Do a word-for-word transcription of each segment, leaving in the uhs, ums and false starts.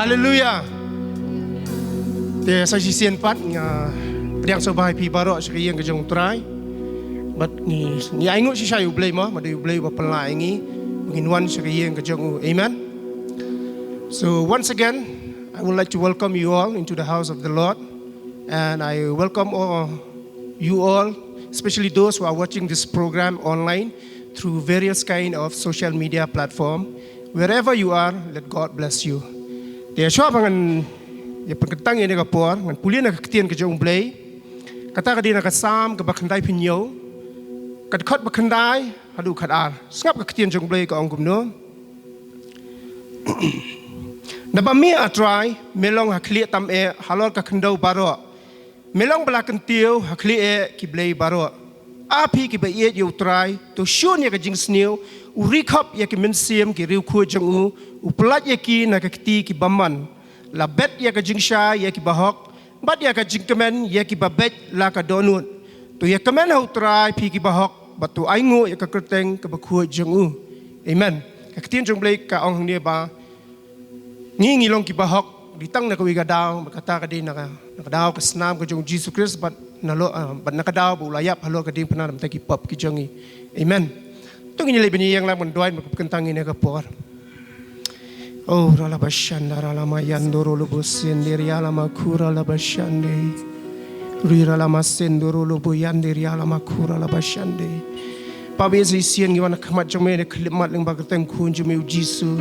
Haleluia. Te sa shisien pat nga pdiang sngewbha ïa phi baroh sha ka ïing ka jong U Trai. Bad ngi, ngi ainguh shisha ïa U Blei mo, ba dei U Blei uba pynlah ïa ngi ba ngin wan sha ka ïing ka jong u. Amen. So once again, I would like to welcome you all into the house of the Lord. And I welcome all, you all, especially those who are watching this program online through various kind of social media platform. Wherever you are, let God bless you. Te shuwa ba ngan ïa pynkyntang ïa kane ka por, ngan pule na ka ktien ka jong U Blei. Kata ka dei na ka Salm kaba khyndai phew hynñiew, ka dkhot ba khyndai haduh khatar. Sngap ka ktien jong U Blei, ka ong kumno. Naba me, A Trai, me long ha khlieh tam eh halor ka khyndew baroh. Me long ba la kyntiew ha khlieh eh ki blei baroh. A phi kiba ïeit ïa U Trai, to shun ïa ka jingsniew, u ri khop ïa ki mynsiem ki riewkhuid jong u, u pyllait ïa ki na ka kti ki bymman. La bet ïa ka jingshai ïa ki bahok, bad ïa ka jingkmen ïa ki babeit la ka dohnud. To ïa kmen ha U Trai phi ki bahok, bad to ainguh ïa ka kyrteng kaba khuid jong u. Amen. Ka ktien jong U Blei ka ong hangne ba ngi, ngi long ki bahok, dei tang na kawei ka daw, bad kata ka dei na ka, na ka daw ka snam ka jong U Jisu Khrist, bad na lo, ah, bad na ka daw ba u la ïap halor ka diengphna namar ki pop ki jong ngi. Amen. To ngin ïa leit ban ïeng lang ban duwai ban kyntang ïa kane ka por. Oh, rala bashanda, rala ma yandoro lobo sende, riala ma kura la bashande. Rira lama sendoro lobo yande ria lama kura la bashande. Papa, sa shisien ngi wan ha khmat jong me, da khyllipmat lyngba ka kyrteng khun jong me U Jisu.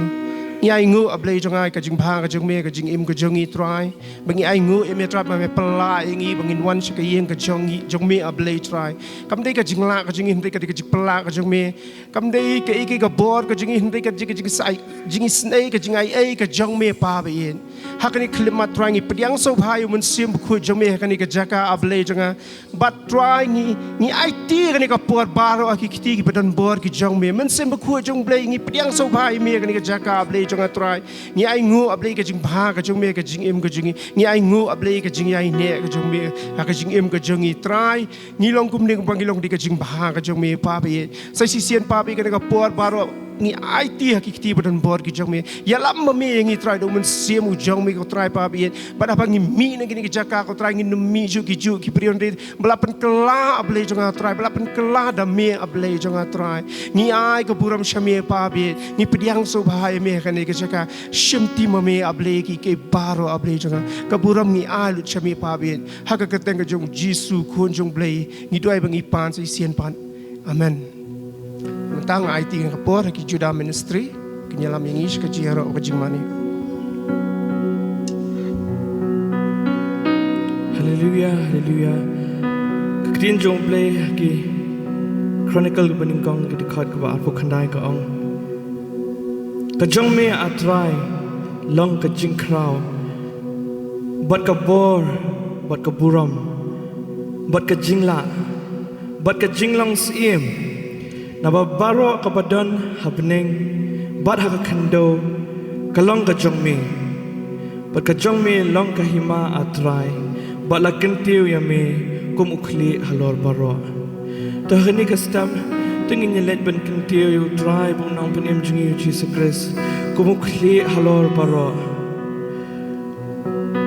Ngi ainguh, A Blei jong nga, ka jingbha ka jong me, ka jingim ka jong ngi Trai. Ba ngi ainguh ïa me Trai ba me pynlah ïa ngi ba ngin wan sha ka ïing ka jong ngi, jong me A Blei Trai. Kam dei ka jinglah ka jong ngi, hynrei ka dei ka jingpynlah ka jong me. Kam dei kaei kaei ka bor ka jong ngi, hynrei ka dei ka jing, ka jingisai, jingisnei, ka jingai ei ka jong me Papa ïeit. Ha kane ka khyllipmat Trai ngi pdiang sngewbha ïa u Mynsiem Bakhuid jong me ha kane ka jaka A Blei jong nga. Bad Trai ngi, ngi aiti kane ka por baroh ha ki kti kiba don bor ki jong me. Mynsiem Bakhuid jong U Blei ngi pdiang sngewbha ïa me ha kane ka jaka A Blei jong nga Trai. Ngi ainguh A Blei ka jingbha ka jong me, ka jingim ka jong ngi. Ngi ainguh A Blei ka jingïaineh ka jong me ha ka jingim ka jong ngi Trai. Ngi long kumne kumba ngi long da ka jingbha ka jong me Papa ïeit. Sa shisien Papa ïeit kane ka por baroh ngi aiti ha ki kti ba don bor ki jong me. Ïalam ma me ïa ngi Trai da u Mynsiem u jong me ko Trai Papa ïeit. Bad haba ngi mih na kane ka jaka ko Trai ngin ym mih juh ki juh ki briew hynrei ba la pynkylla A Blei jong nga Trai, ba la pynkylla da me A Blei jong nga Trai. Ngi ai ka burom sha me Papa ïeit. Ngi pdiang sngewbha ïa me ha kane ka jaka. Shimti ma me A Blei ki, ki baroh A Blei jong nga. Ka burom ngi ai lut sha me Papa ïeit. Ha ka kyrteng ka jong U Jisu khun jong U Blei ngi duwai ba ngi pan sa shisien pat. Amen. Mynta nga aiti kane ka por ha ki Judah Ministry kin ïalam ïa ngi sha ka jingïaroh ka jingmane. Haleluia, haleluia. Ka ktien jong U Blei ha ki Chronicle kaba nyngkong ka dkhot kaba arphew khyndai ka ong. Ka jong me A Trai long ka jingkhraw, bad ka bor, bad ka burom, bad ka jinglah, bad ka jinglong syiem, naba baroh kaba don ha bneng bad ha ka khyndew ka long ka jong me. Bad ka jong me long ka hima A Trai, bad la kyntiew ïa me kum u khlieh halor baroh. To ha kane ka step to ngin ïa leit ban kyntiew ïa U Trai bad U Nongpynim jong ngi U Jisu Khrist kum u khlieh halor baroh.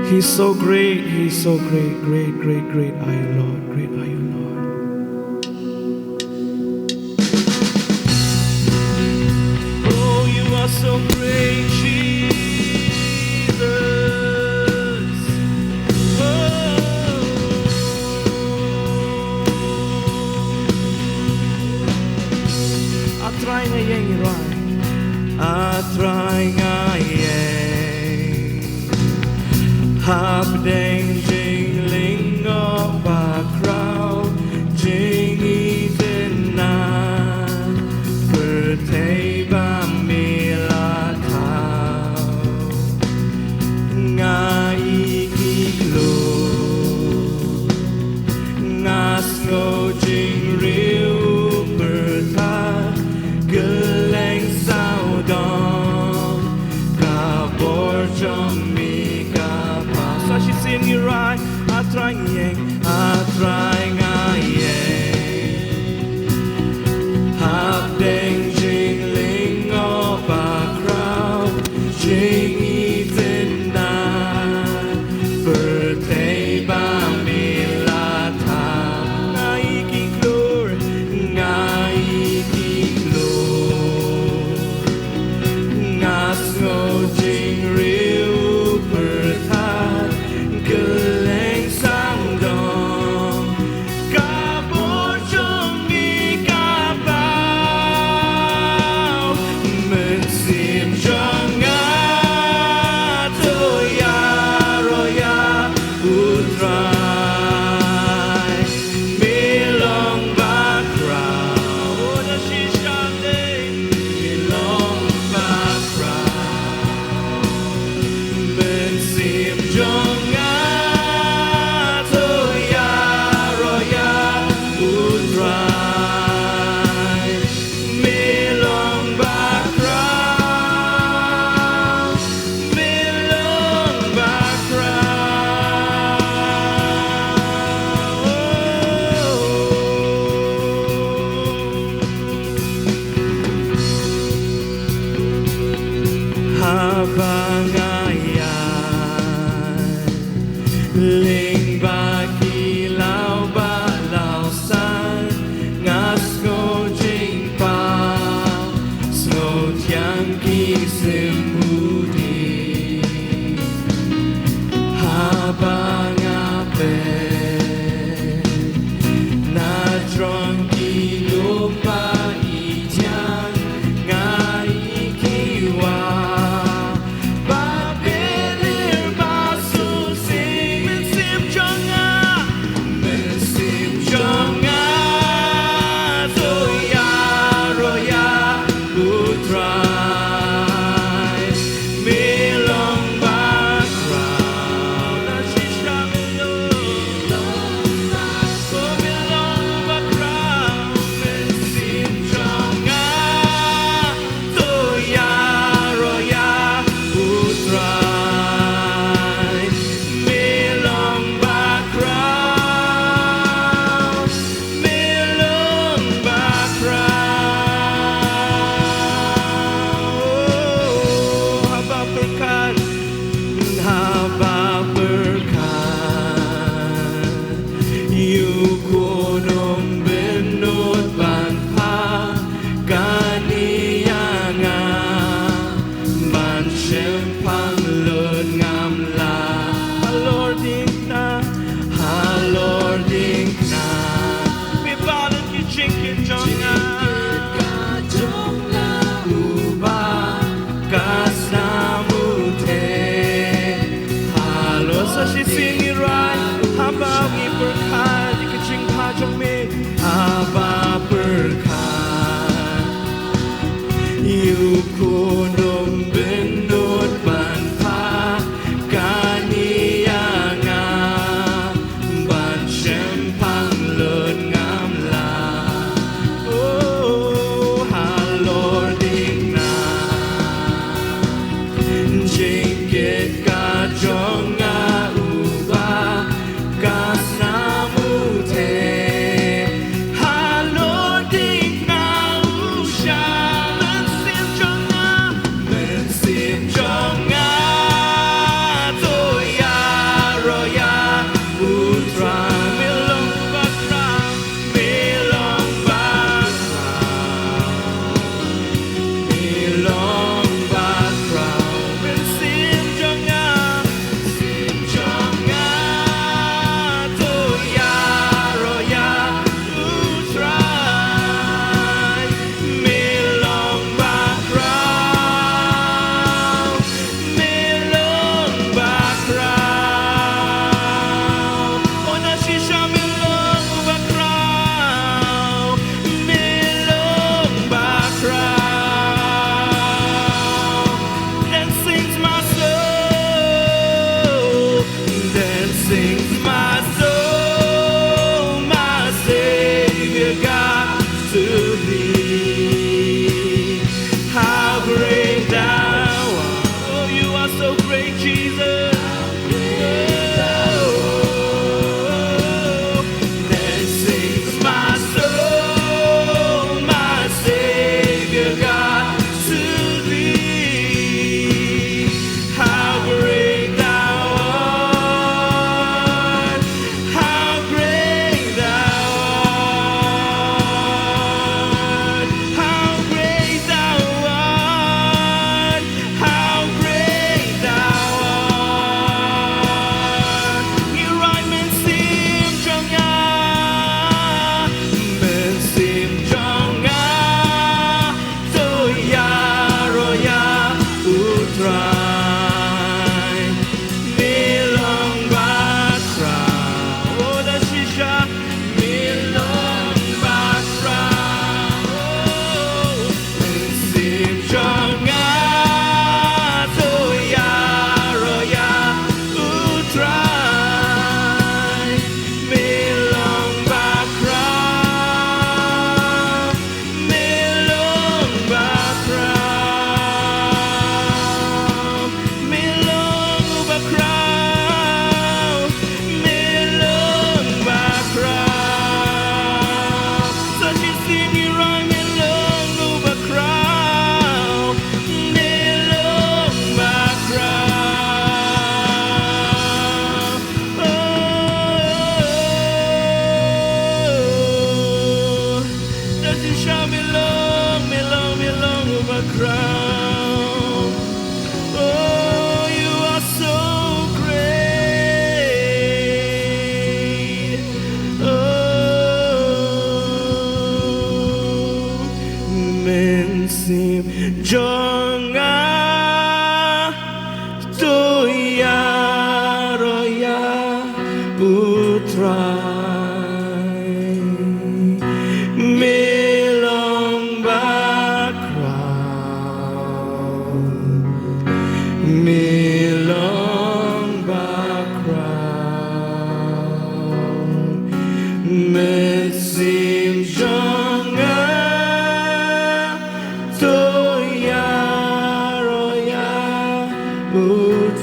He's so great, he's so great, great, great, great are you, Lord, great are you, Lord. Oh, you are so great, Jesus. Oh. A Trai nga ïeng Trai. A Trai nga ïeng. Hapdeng jinglyngngoh bakhraw, jingïeit na pyrthei ba me la thaw. Nga ïeit ïa u, nga sngew jingriew pyrta, kylleng sawdong ka bor jong me ka paw. Sa shisien ngi rai, A Trai nga ïeng, A Trai nga ïeng. Hapdeng jinglyngngoh bakhraw, jingïeit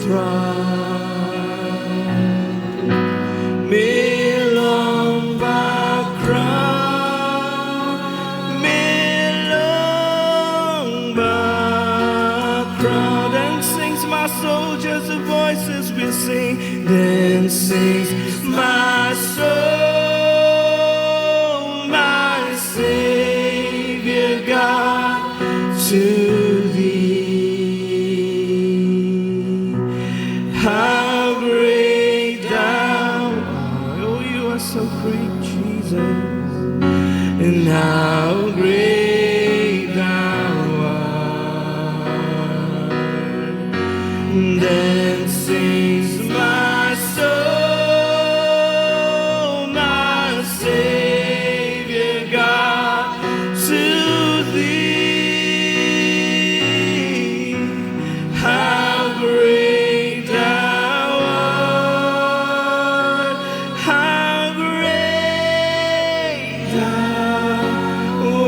Trai, me long bakhraw, me long bakhraw. Then sings my soul, just the voices we sing. Then sings my soul, my Savior God, to thee. How great thou art. Oh, you are so great, Jesus. And how great thou art. Then sings my soul, my Savior God, to thee. How great thou art, how great thou art,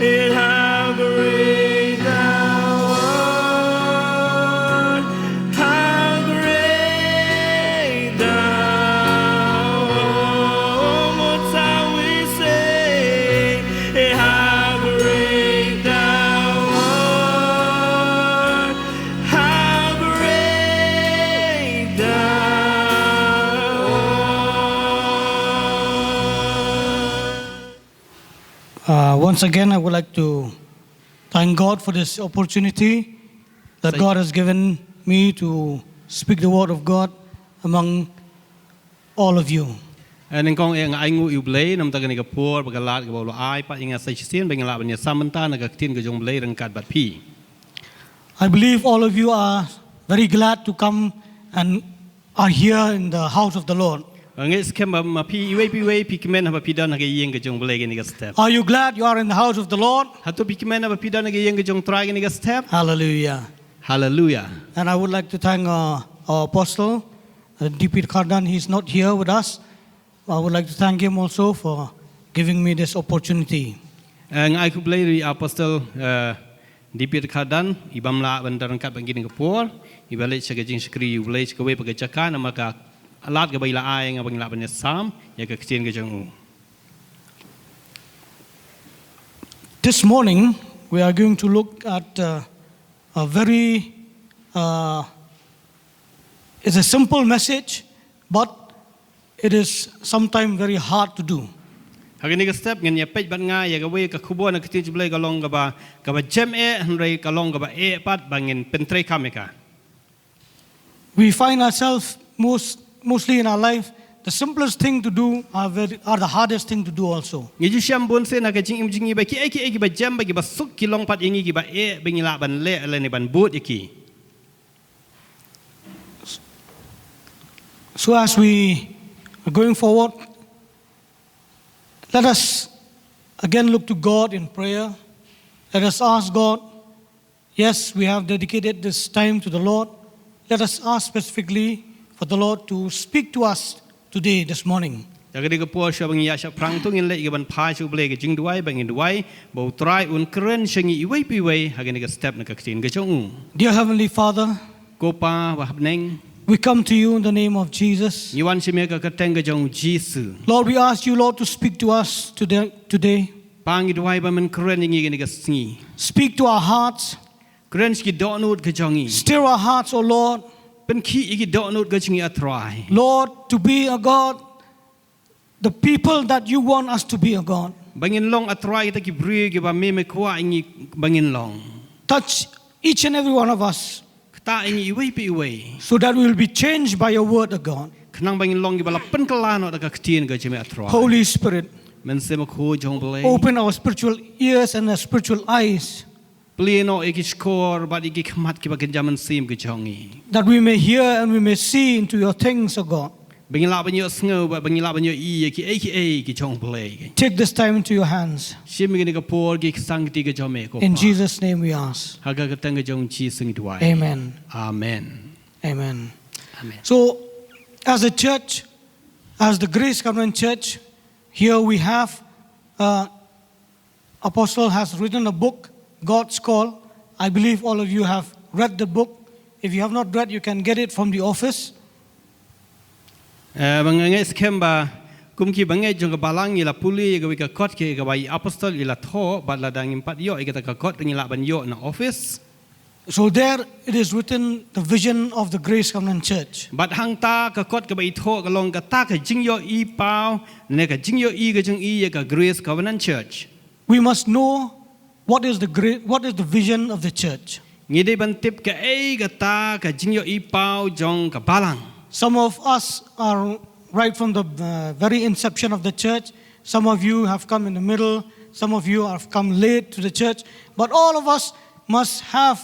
and how great thou art, how great thou art. One more time we say, how great thou art, how great thou art. Uh, once again, I would like to thank God for this opportunity that Sa- God has given me to speak the word of God among all of you. Eh, nyngkong eh nga ai nguh ïa u Blei namar kane ka por bad ka lad kaba u la ai pat ïa nga sa shisien ba nga lah ban ïasam bynta na ka ktien ka jong u Blei ryngkat bad phi. I believe all of you are very glad to come and are here in the house of the Lord. Nga ngeit skhem ba ma phi iwei pa iwei phi kmen haba phi don ha ka ïing ka jong u Blei kane ka step. Are you glad you are in the house of the Lord? Hato phi kmen haba phi don ha ka ïing ka jong u Trai kane ka step? Hallelujah. Hallelujah. And I would like to thank uh, our apostle, uh, D P Khardan. He's not here with us. I would like to thank him also for giving me this opportunity. Eh, nga ai khublei ïa u Apostle, eh, D P Khardan, i bym lah ban don ryngkat bad ngi ha kane ka por, iba leit sha ka jingshakri ïa u Blei sha kawei pat ka jaka namar ka lad kaba i la ai ïa nga ba ngi lah ban ïasam ïa ka ktien ka jong u. This morning, we are going to look at uh, a very, uh, it's a simple message, but it is sometimes very hard to do. Ha kane ka step ngin ïa peit bad nga ïa kawei ka khubor na ka ktien jong u Blei ka long kaba, kaba jem eh, hynrei ka long kaba eh pat ba ngin pyntreikam ïa ka. We find ourselves most, mostly in our life, the simplest thing to do are, very, are the hardest thing to do also. Ngi ju shem bun sien ha ka jingim jong ngi ba kiei kiei kiba jem bad kiba suk ki long pat ïa ngi kiba eh ba ngi lah ban leh lane ban bud ïa ki. So as we are going forward, let us again look to God in prayer. Let us ask God. Yes, we have dedicated this time to the Lord. Let us ask specifically for the Lord to speak to us today, this morning. Ïa kane ka por shuwa ba ngin ïa shah pyrshang to ngin leit ïa ka ban phai sha u Blei ka jingduwai ba ngin duwai ba u Trai un kren sha ngi iwei pa iwei ha kane ka step na ka ktien ka jong u. Dear Heavenly Father, Ko Pa ba ha bneng, we come to you in the name of Jesus. Ngi wan sha me ha ka kyrteng ka jong u Jisu. Lord, we ask you, Lord, to speak to us today. today. Pa, ngi duwai ba men kren ïa ngi ha kane ka sngi. Speak to our hearts. Kren sha ki dohnud ka jong ngi. Stir our hearts, O Lord. Pynkhih ïa ki dohnud ka jong ngi, A Trai. Lord, to be a God, the people that you want us to be, A God. Ba ngin long, A Trai, kita ki briew kiba me me kwah ïa ngi ba ngin long. Touch each and every one of us. Ktah ïa ngi iwei pa iwei. So that we will be changed by your word, O God. Khnang ba ngin long kiba la pynkylla noh da ka ktien ka jong me, A Trai. Holy Spirit, Mynsiem Bakhuid jong u Blei. Open our spiritual ears and our spiritual eyes. Plie noh ïa ki shkor bad ïa ki khmat kiba kynja mynsiem ka jong ngi. That we may hear and we may see into your things, O God. Ba ngin lah ban ïohsngew bad ba ngin lah ban ïohi ïa kiei kiei ki jong u Blei. Take this time into your hands. Shim ïa kane ka por ha ki kti ka jong me, Ko Pa. In Jesus' name we ask. Ha ka kyrteng ka jong u Jisu ngi duwai. Amen. Amen. Amen. Amen. So, as a church, as the Grace Covenant Church, here we have uh, Apostle has written a book, God's Call. I believe all of you have read the book. If you have not read, you can get it from the office. Eh, ba nga ngeit skhem ba kum ki bangeit jong ka balang ngi la pule ïa kawei ka kot ki kaba i apostol i la thoh, bad lada ngim pat ïoh ïa kata ka kot ngi lah ban ïoh na office. So there it is written, the vision of the Grace Covenant Church. Bad hangta ka kot kaba i thoh ka long kata ka jingïohi paw ne ka jingïohi ka jong i ïa ka Grace Covenant Church. We must know what is the great, what is the vision of the church. Ngi dei ban tip kaei kata ka jingïohi paw jong ka balang. Some of us are right from the uh, very inception of the church. Some of you have come in the middle. Some of you have come late to the church. But all of us must have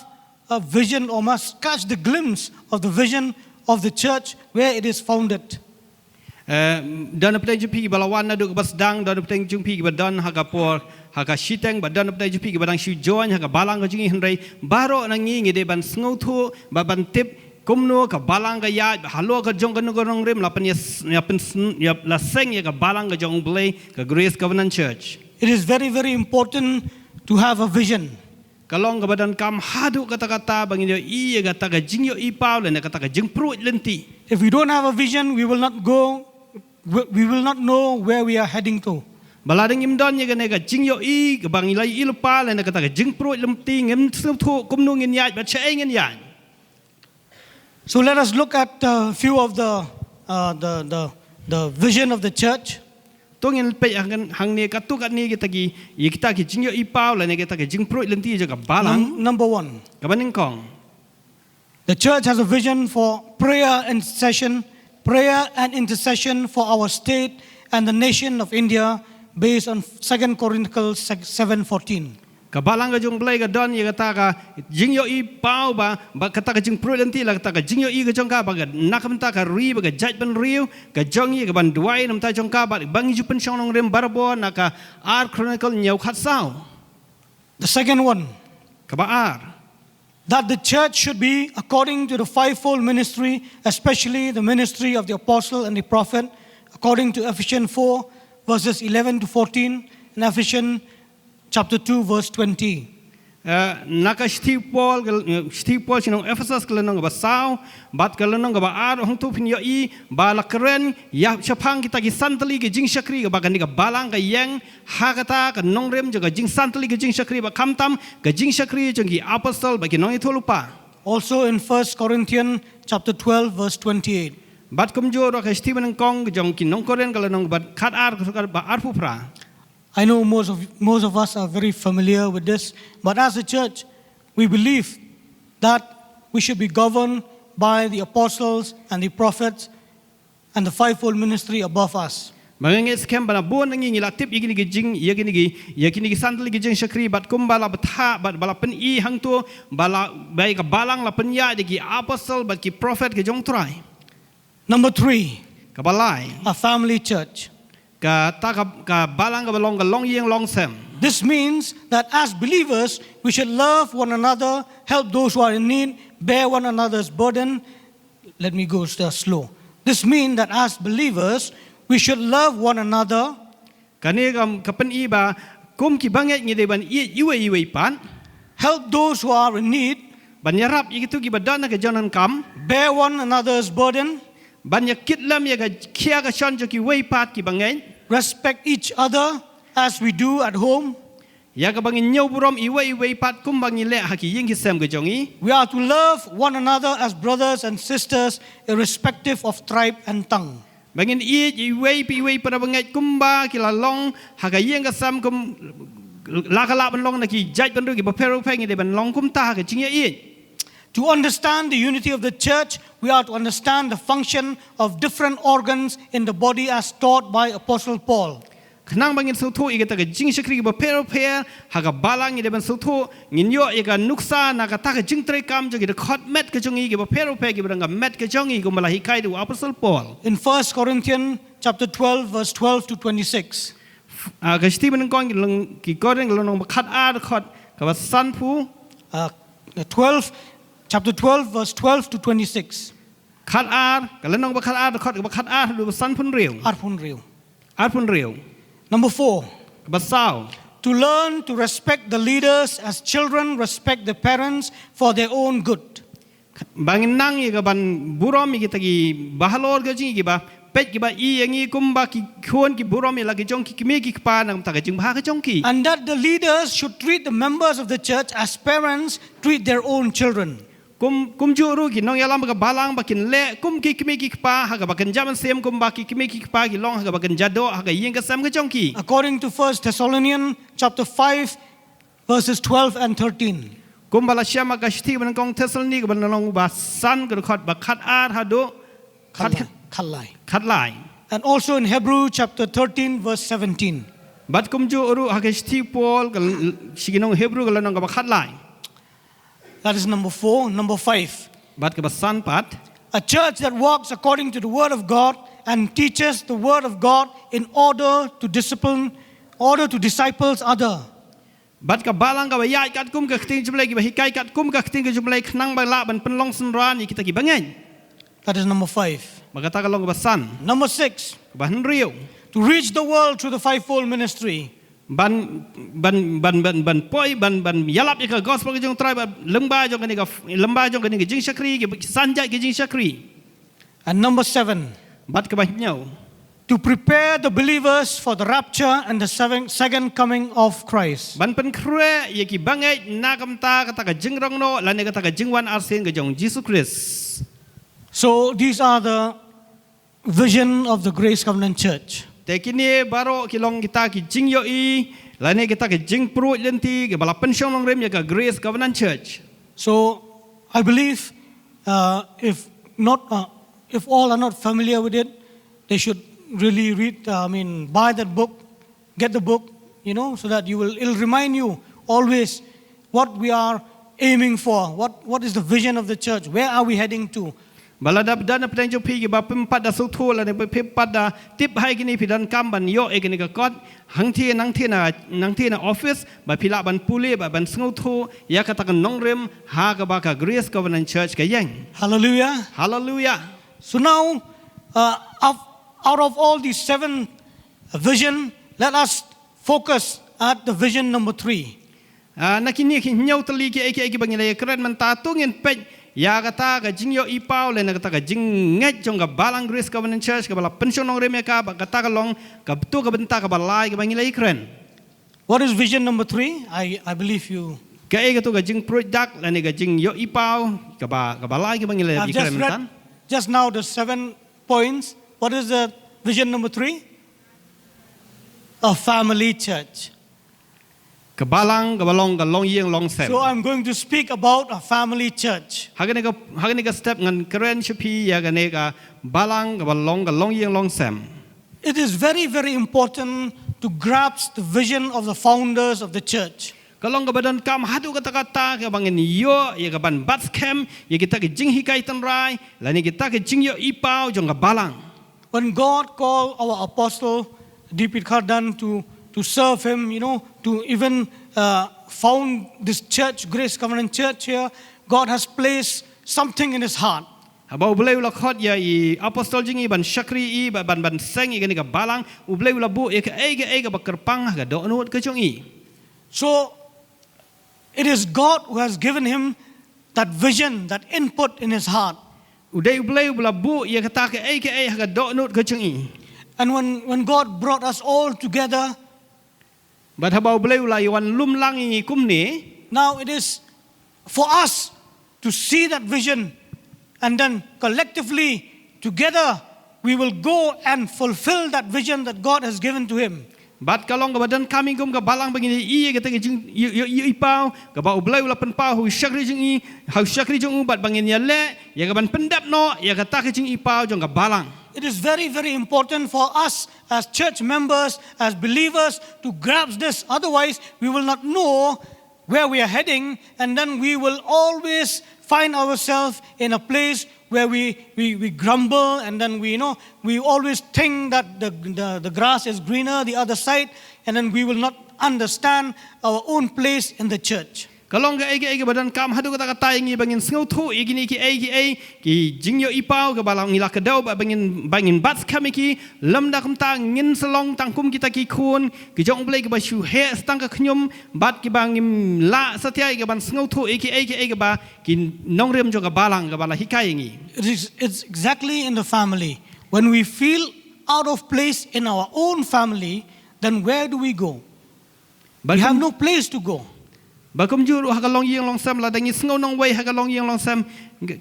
a vision or must catch the glimpse of the vision of the church where it is founded. Eh, don na pdeng jong phi kiba la wan naduh kaba sdang, don na pdeng jong phi kiba don ha ka por ha ka shiteng, bad don na pdeng jong phi kiba dang shu join ha ka balang ka jong ngi, hynrei baroh na ngi ngi dei ban sngewthuh bad ban tip kumno ka balang ka ïaid, halor ka jong kano ka nongrim la pyn ïa, ïa pyn ïa la seng ïa ka balang ka jong U Blei, ka Grace Covenant Church. It is very, very important to have a vision. Ka long kaba donkam haduh katta katta ba ngin ïohi ïa kata ka jingïohi paw lane kata ka jingpruid lynti. If we don't have a vision, we will not go, we we will not know where we are heading to. Ba lada ngim don ïa kane ka jingïohi kaba ngi la ïohi lypa lane kata ka jingpruid lynti, ngim sngewthuh kumno ngin ïaid bad shaei ngin ïaid. So let us look at a few of the, uh, the, the, the vision of the church. To ngin peit hangne, hangne katto katne kita ki, ïa kita ki jingïohi paw lane kita ki jingpruid lynti jong ka balang. Num- number one. Kaba nyngkong. The church has a vision for prayer intercession, prayer and intercession for our state and the nation of India, based on Second Chronicles seven fourteen. Ka balang ka jong U Blei ka don ïa kata ka jingïohi paw ba, ba kata ka jingpruid lynti la kata ka jingïohi ka jong ka, ba ka na ka bynta ka ri bad ka jaitbynriew ka jong ngi, ka ban duwai na ka bynta jong ka, bad ba ngi ju pynshong nongrim barabor, na ka Ar Chronicle hynñiew khatsaw. The second one. Kaba ar. That the church should be according to the fivefold ministry, especially the ministry of the apostle and the prophet, according to Ephesians four, verses eleven to fourteen, and Ephesians chapter two, verse twenty. Eh, na ka shithi Paul, ka, eh, shithi Paul sha ki nong Ephesus, ka lynnong kaba saw bad ka lynnong kaba ar, hangto phin ïohi ba la kren ïa shaphang kita ki san tylli ki jingshakri kaba kane ka balang ka ïeng ha kata ka nongrim jong ka jingsan tylli ka jingshakri, bad khamtam ka jingshakri jong ki apostol bad ki nongïathuhlypa. Also in First Corinthians chapter twelve, verse twenty-eight. Bad kumjuh ruh ka shithi banyngkong jong ki nong Korinth, ka lynnong kaba khatar, ka arphew phra. I know most of, most of us are very familiar with this, but as a church, we believe that we should be governed by the apostles and the prophets and the fivefold ministry above us. Ba nga ngeit skhem ba na bun na ngi ngi la tip ïa kine ki jing, ïa kine ki, ïa kine ki san tylli ki jingshakri, bad kumba la bthah, bad ba la pyni hangto ba la, ba ïa ka balang la pynïaid da ki apostol bad ki prophet ka jong U Trai. Number three, kaba lai, a family church. Kata ka, ka balang kaba long, ka longïing longsem. This means that as believers, we should love one another, help those who are in need, bear one another's burden. Let me go s- uh, slow. This means that as believers, we should love one another. Kane ka, ka pyni ba kum ki bangeit ngi dei ban ïeit iwei iwei pat. Help those who are in need. Ban ïarap ïa kito kiba don na ka jingdonkam. Bear one another's burden. Ban ïa kit lem ïa ka khia ka shon jong kiwei pat ki bangeit. Respect each other as we do at home. Ïa kaba ngin ñiew burom iwei iwei pat kumba ngi leh ha ki ïing ki sem ka jong ngi. We are to love one another as brothers and sisters, irrespective of tribe and tongue. Ba ngin ïeit iwei pa iwei para bangeit kumba ki la long ha ka ïing ka sem, kum la ka lah ban long na ki jaitbynriew kiba pher bapher, ngi dei ban long kumta ha ka jingïeit. To understand the unity of the church, we are to understand the function of different organs in the body as taught by Apostle Paul. Khnang ba ngin sngewthuh ïa kata ka jingshakri kiba pher bapher ha ka balang, ngi dei ban sngewthuh, ngin ïoh ïa ka nuksa na kata ka jingtrei kam jong ki dkhot met ka jong ngi kiba pher bapher, kiba dang ka met ka jong ngi, kumba la hikai da u Apostle Paul. In First Corinthians chapter twelve, verse twelve to twenty-six. Ah, ka shithi banyngkong ki long, ki Korinth, ka lynnong ba khatar, dkhot kaba sanphew. Uh, twelve, chapter twelve, verse twelve to twenty-six. Khatar, ka lynnong ba khatar, dkhot kaba khatar haduh ba sanphew hynriew. Arphew hynriew. Arphew hynriew. Number four. Kaba saw. to learn to respect the leaders as children respect their parents for their own good. Ba ngin nang ïa ka ban burom ïa kita ki bahalor ka jong ngi kiba peit, kiba ïeit ïa ngi, kumba ki khun ki burom ïa la ki jong ki kmie ki kpa na ka bynta ka jingbha ka jong ki. And that the leaders should treat the members of the church as parents treat their own children. Kum, kumjuh ruh ki nongïalam ka balang ba kin leh kum ki kmie ki kpa ha kaba kynja mynsiem, kumba ki kmie ki kpa ki long ha kaba kynja doh ha ka ïing ka sem ka jong ki. According to First Thessalonians chapter five, verses twelve and thirteen. Kumba la shem ha ka shithi ba nyngkong Thessaloni kaba lynnong ba san, ka dkhot ba khatar haduh khat, Khatlai. khatlai. And also in Hebrew chapter thirteen, verse seventeen. Bad kumjuh ruh ha ka shithi Paul ka l-, sha ki nong Hebru ka lynnong kaba khatlai. That is number four. Number five. Bad kaba san pat. A church that walks according to the word of God and teaches the word of God in order to discipline, order to disciples other. Bad ka balang kaba ïaid katkum ka ktien jong U Blei, kiba hikai katkum ka ktien ka jong U Blei, khnang ba lah ban pynlong synran ïa kita kiba ngeit. That is number five. Ba kata ka long kaba san. Number six. Kaba hynriew. To reach the world through the fivefold ministry. Ban, ban, ban, ban, ban poi, ban, ban ïalap ïa ka gospel ka jong U Trai bad lyngba jong kane ka, lyngba jong kane ka jingshakri, ki san jait ki jingshakri. And number seven. Bad kaba hynñiew. To prepare the believers for the rapture and the seven, second coming of Christ. Ban pynkhreh ïa kiba ngeit na ka bynta kata ka jingrong noh lane kata ka jingwan arsien ka jong Jisu Khrist. So these are the vision of the Grace Covenant Church. Te kine baroh ki long kita ki jingïohi lane kita ki jingpruid lynti kiba la pynshong nongrim ïa ka Grace Covenant Church. So I believe uh, if not, uh, if all are not familiar with it, they should really read. Uh, I mean, buy that book, get the book, you know, so that you will. It'll remind you always what we are aiming for. What what is the vision of the church? Where are we heading to? Ba lada don na pdeng jong phi kiba phim pat da sngewthuh lane ba phim pat da tip ha kine, phi donkam ban ïoh ïa kine ki kot, hangtei nangtei na, nangtei na office ba phi lah ban pule, ba ban sngewthuh ïa kata ka nongrim ha kaba ka Grace Covenant Church ka ïeng. Hallelujah. Hallelujah. So now, uh, of, out of all these seven vision, let us focus at the vision number three. Ah, na kine ki hynñiew tylli kiei kiei kiba ngi la ïakren mynta, to ngin peit ïa kata ka jingïohi paw lane kata ka jingngeit jong ka balang Grace Covenant Church kaba la pynshong nongrim ïa ka, ba kata ka long ka, to ka bynta kaba lai kaba ngi la ïakren. What is vision number three? I, I believe you. Kaei kato ka jingpruid dak lane ka jingïohi paw kaba, kaba lai kaba ngi la ïakren mynta. I've just read just now the seven points. What is the vision number three? A family church. Ka balang kaba long ka longïing longsem. So I'm going to speak about a family church. Ha kane ka, ha kane ka step ngan kren sha phi ïa kane ka balang kaba long ka longïing longsem. It is very, very important to grasp the vision of the founders of the church. Ka long kaba donkam haduh katta katta kaba ngin ïoh ïa ka ban bat skhem ïa kita ki jinghikai tynrai lane kita ki jingïohi paw jong ka balang. When God called our apostle, D P Khardan, to, to serve him, you know, to even uh, found this church, Grace Covenant Church here, God has placed something in his heart. Haba U Blei u la khot ïa i apostol jong ngi ban shakri ïa i, ba, ban, ban seng ïa kane ka balang, U Blei u la buh ïa kaei kaei kaba kyrpang ha ka dohnud ka jong i. So it is God who has given him that vision, that input in his heart. U dei U Blei uba la buh ïa kata kaei kaei ha ka dohnud ka jong i. And when, when God brought us all together, Bad haba U Blei u la ïawan lum lang ïa ngi kumne, now it is for us to see that vision, and then collectively, together, we will go and fulfill that vision that God has given to him. Bad ka long kaba donkam ïa kum ka balang ba ngin ïohi ïa kata ka jing, ïohi, ïohi, ïohi paw kaba U Blei u la pynpaw ha u shakri jong i, ha u shakri jong u, bad ba ngin ïaleh ïa ka ban pyndep noh ïa kata ka jingïohi paw jong ka balang. It is very, very important for us as church members, as believers, to grasp this. Otherwise, we will not know where we are heading, and then we will always find ourselves in a place where we, we, we grumble, and then we, you know, we always think that the, the, the grass is greener the other side, and then we will not understand our own place in the church. Ka long kaei kaei kaba donkam haduh katta katta ïa ngi ba ngin sngewthuh ïa kine kiei kiei ki jingïohi paw kaba la ngi la kdew ba ngin, ba ngin bat skhem ïa ki. Lymda kumta ngin sa long tang kum kita ki khun ki jong U Blei kiba shu heh sa tang ka khñium bad kiba ngim lah satia ïa ka ban sngewthuh ïa kiei kiei kaba ki nongrim jong ka balang kaba la hikai ïa ngi. It is, it's exactly in the family. When we feel out of place in our own family, then where do we go? Ba We have kum, no place to go. ba kumjuh ruh ha ka longïing longsem, lada ngi sngew nongwei ha ka longïing longsem,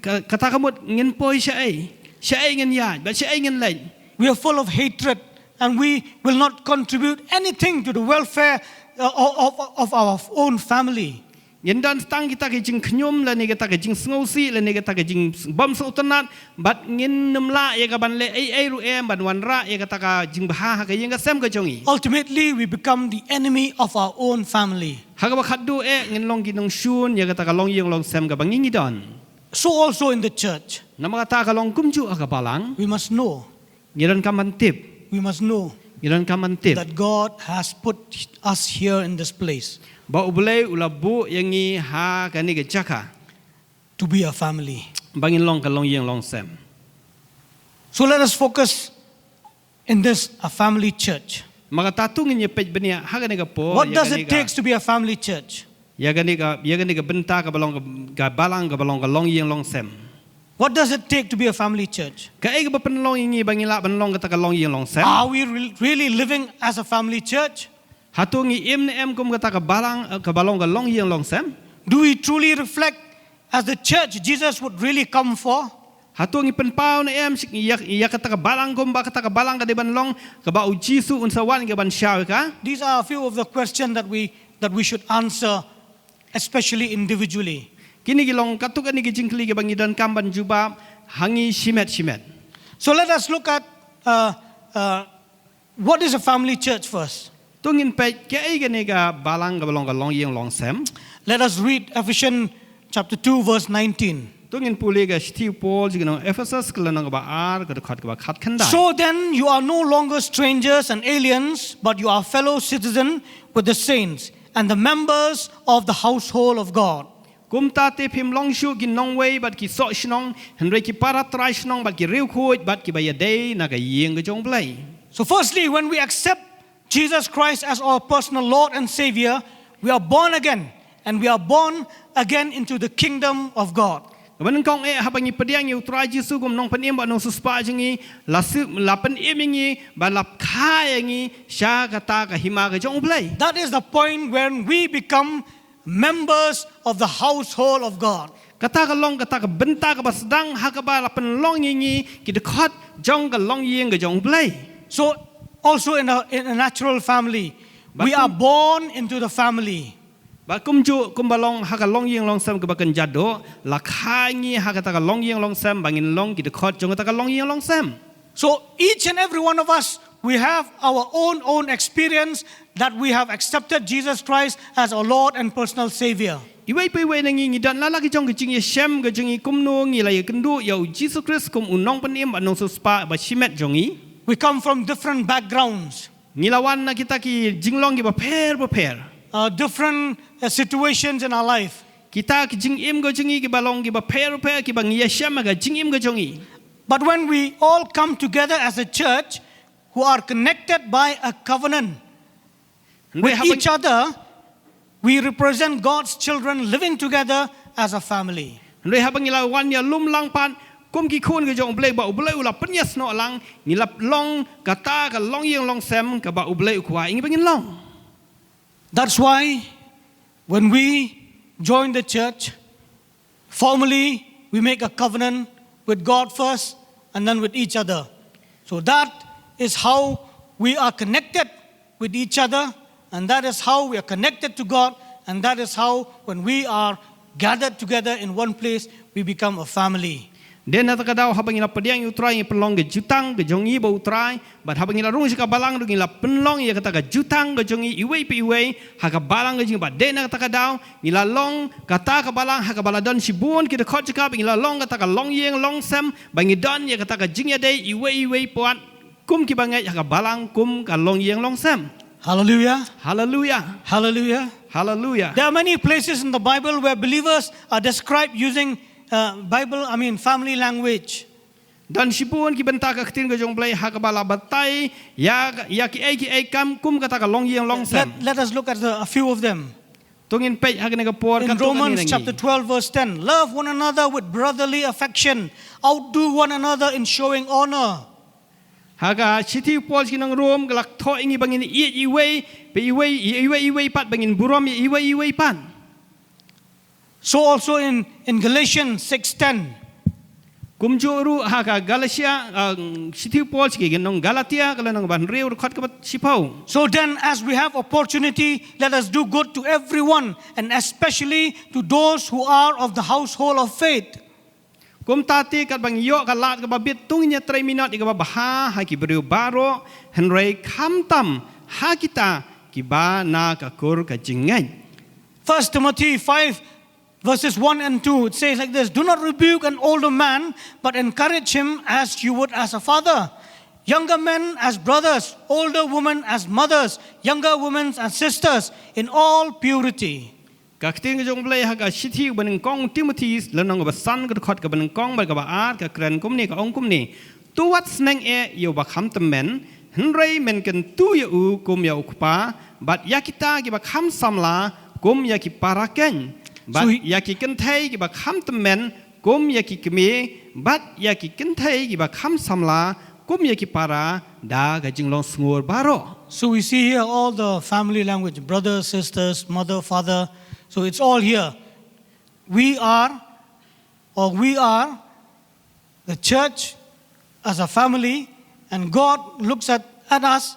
ka, kata ka mut ngin poi shaei, shaei ngin ïaid, bad shaei ngin leit. We are full of hatred and we will not contribute anything to the welfare uh, of, of, of our own family. Ngin don tang kita ki jingkhñium lane kita ki jingsngewsih lane kita ki jingbym sngewtynnat, bad ngin nym lah ïa ka ban leh ei ei ruh em ban wanrah ïa kata ka jingbha ha ka ïing ka sem ka jong ngi. Ultimately, we become the enemy of our own family. Ha kaba khatduh eh ngin long ki nongshun ïa kata ka longïing longsem kaba ngi ngi don. So also in the church, Namar kata ka long kumjuh ha ka balang, we must know. ngi donkam ban tip. We must know Ngi donkam ban tip that God has put us here in this place ba U Blei u la buh ïa ngi ha kane ka jaka to be a family. ba ngin long ka longïing longsem. So let us focus in this, a family church. Namar kata to ngin ïa peit bniah ha kane ka por, What ïa does kane it ka, take to be a family church? ïa kane ka, ïa kane ka bynta kaba long ka, ka balang kaba long ka longïing longsem. What does it take to be a family church? Kaei kaba pynlong ïa ngi ba ngi lah ban long kata ka longïing longsem? Are we re- really living as a family church? Hato ngi im ne em kum kata ka balang, eh, kaba long ka longïing longsem? Do we truly reflect as the church Jesus would really come for? Hato ngi pynpaw ne em shi- ïa, ïa kata ka balang kumba kata ka balang ka dei ban long kaba U Jisu un sa wan ïa ka ban shaw ïa ka? These are a few of the questions that we that we should answer, especially individually. Kine ki long katto katne ki jingkylli kiba ngi donkam ban jubab ha ngi shimet shimet. So let us look at uh, uh, what is a family church first. To ngin peit kaei kane ka balang kaba long ka longïing longsem. Let us read Ephesians chapter two, verse nineteen. To ngin pule ka shithi u Paul sha ki nong Ephesus ka lynnong kaba ar ka dkhot kaba khatkhyndai. So then, you are no longer strangers and aliens, but you are fellow citizens with the saints and the members of the household of God. Kumta te phim long shuh ki nongwei bad ki soh shnong, hynrei ki para trai shnong bad ki riewkhuid bad kiba ïadei na ka ïing ka jong U Blei. So, firstly, when we accept Jesus Christ as our personal Lord and Savior, we are born again, and we are born again into the kingdom of God. Kaba nyngkong eh haba ngi pdiang ïa U Trai Jisu kum nongpynim bad nongsiewspah jong ngi, la shu, la pynim ïa ngi bad la kha ïa ngi sha kata ka hima ka jong U Blei. That is the point when we become members of the household of God. Kata ka long kata ka bynta kaba sdang ha kaba la pynlong ïa ngi ki dkhot jong ka longïing ka jong U Blei. So, also in a, in a natural family, we But are born into the family. Bad kumjuh kumba long ha ka longïing longsem kaba kynja doh, la kha ïa ngi ha kata ka longïing longsem ba ngin long ki dkhot jong kata ka longïing longsem. So, each and every one of us, we have our own own experience that we have accepted Jesus Christ as our Lord and personal Savior. Iwei pa iwei na ngi ngi don la la ki jong ki jingïashem ka jong ngi kumno ngi la ïakynduh ïa U Jisu Khrist kum u nongpynim bad nongsiewspah ba shimet jong ngi. We come from different backgrounds, Ngi la wan na kita ki jinglong kiba pher bapher. Uh, different uh, situations in our life. Kita ki jingim ka jong ngi kiba long kiba pher bapher kiba ngi ïashem ha ka jingim ka jong ngi. But when we all come together as a church who are connected by a covenant with Hynrei haba, each other, we represent God's children living together as a family. hynrei haba ngi la wan ïalum lang pat kum ki khun ka jong U Blei ba U Blei u la pynïasnoh lang, ngi la long kata ka longïing longsem kaba U Blei u kwah ïa ngi ba ngin long. That's why when we join the church, formally we make a covenant with God first and then with each other. So that is how we are connected with each other, and that is how we are connected to God, and that is how, when we are gathered together in one place, we become a family. Dei na kata ka daw haba ngi la pdiang ïa U Trai ngi pynlong ka jutang ka jong ngi bad U Trai, bad haba ngi la rung sha ka balang ruh ngi la pynlong ïa kata ka jutang ka jong ngi iwei pa iwei ha ka balang ka jong ngi, bad dei na kata ka daw ngi la long kata ka balang ha kaba la don shibun ki dkhot jaka, bad ngi la long kata ka longïing longsem ba ngi don ïa kata ka jingïadei iwei iwei pat kum kiba ngeit ha ka balang kum ka longïing longsem. Hallelujah. Hallelujah. Hallelujah. Hallelujah. There are many places in the Bible where believers are described using uh, Bible, I mean, family language. Don shibun ki bynta ka ktien ka jong Blei ha kaba la batai ïa ïa ki ei ki ei kam kum kata ka longïing longsem. Let, let us look at the, a few of them. To ngin peit ha kane ka por. In Romans chapter twelve, verse ten, love one another with brotherly affection, outdo one another in showing honor. Ha ka shithi Paul sha ki nong Rom ka la thoh ïa ngi ba ngin ïeit iwei pa iwei, iwei iwei pat, ba ngin burom ïa iwei iwei pat. So also in, in Galatians six ten. Kumjuh ruh ha ka Galatia, uh, shithi Paul sha ki nong Galatia ka lynnong ba hynriew, dkhot kaba shiphew. So then, as we have opportunity, let us do good to everyone, and especially to those who are of the household of faith. Kumta te katba ngi ïoh ka lad kaba bit, to ngin ïatrei minot ïa kaba bha ha ki briew baroh, hynrei khamtam ha kita kiba na ka kur ka jingngeit. First Timothy five, verses one and two, it says like this: Do not rebuke an older man, but encourage him as you would as a father. Younger men as brothers, older women as mothers, younger women as sisters, in all purity. Ka ktien ka jong U Blei ha ka shithi u banyngkong Timothi, lynnong kaba san, ka dkhot kaba nyngkong bad kaba ar, ka kren kumne, ka ong kumne: To wat sneng eh ïa uba kham tymmen, hynrei men kyntu ïa u kum ïa u kpa, bad ïa kita kiba kham samla kum ïa ki para keiñ, bad ïa ki kynthei kiba kham tymmen kum ïa ki kmie, bad ïa ki kynthei kiba kham samla kum ïa ki para, da ka jinglong sngur baroh. So we see here all the family language, brothers, sisters, mother, father. So it's all here. We are, or we are, the church as a family, and God looks at, at us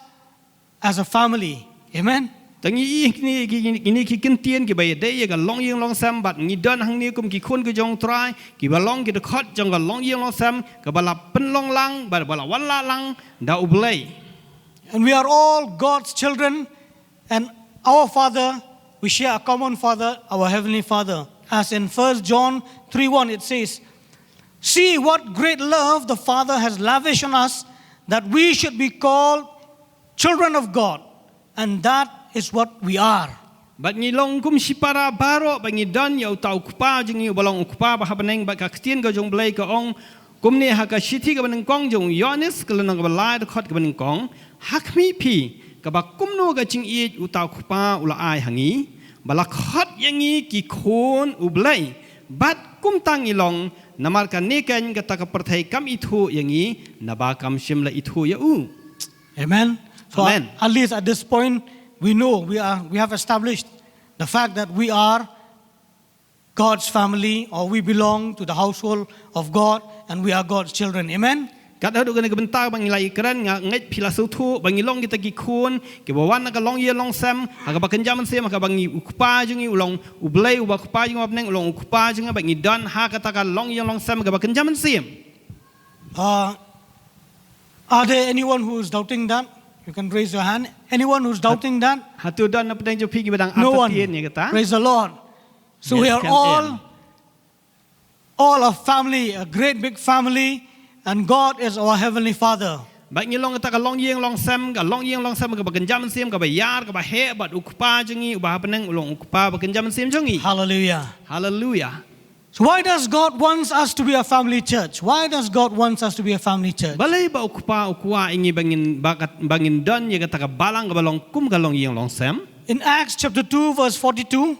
as a family. Amen. Te ngi ïohi kine ki, kine ki kyntien kiba ïadei ïa ka longïing longsem, bad ngi don hangne kum ki khun ki jong U Trai kiba long ki dkhot jong ka longïing longsem kaba la pynlong lang bad ba la wanlah lang da U Blei. And we are all God's children, and our Father, we share a common Father, our Heavenly Father. As in First John three one, it says, See what great love the Father has lavished on us, that we should be called children of God, and that is what we are. Bad ngi long kum shipara baroh ba ngi don ïa uta u Kpa jong ngi uba long u Kpa ba ha bneng, bad ka ktien ka jong U Blei ka ong kumne ha ka shithi kaba nyngkong jong u Ïoannis, ka lynnong kaba lai, dkhot kaba nyngkong: Ha khmih phi kaba kumno ka jingïeit uta u Kpa u la ai ha ngi, ba la khot ïa ngi ki khun U Blei. Bad kumta ngi long, namar kane keiñ kata ka pyrthei kam ithuh ïa ngi, naba kam shym la ithuh ïa u. Amen. So Amen. At least at this point, we know we are we have established the fact that we are God's family, or we belong to the household of God, and we are God's children. Amen. Kat haduh kane ka bynta ba ngi la ïakren, nga ngeit phi la sngewthuh ba ngi long kita ki khun kiba wan na ka longïing longsem ha kaba kynja mynsiem, ha kaba ngi, u Kpa jong ngi u long U Blei uba Kpa jong ngi ha bneng, u long u Kpa jong ngi, ba ngi don ha kata ka longïing longsem ha kaba kynja mynsiem. Uh, are there anyone who is doubting that? You can raise your hand. Anyone who's doubting that? Hato don na pdeng jong phi kiba dang artatien ïa kata? Praise the Lord. So we are all, all a family, a great big family, and God is our heavenly Father. Bad ngi long kata ka longïing longsem, ka longïing longsem kaba kynja mynsiem, kaba ïar, kaba heh, bad u Kpa jong ngi uba ha bneng u long u Kpa ba kynja mynsiem jong ngi. Hallelujah. Hallelujah. So why does God wants us to be a family church? Why does God wants us to be a family church? Balei ba u Kpa u kwah ïa ngi ba ngin, ba ngin don ïa kata ka balang kaba long kum ka longïing longsem? In Acts chapter two verse forty-two,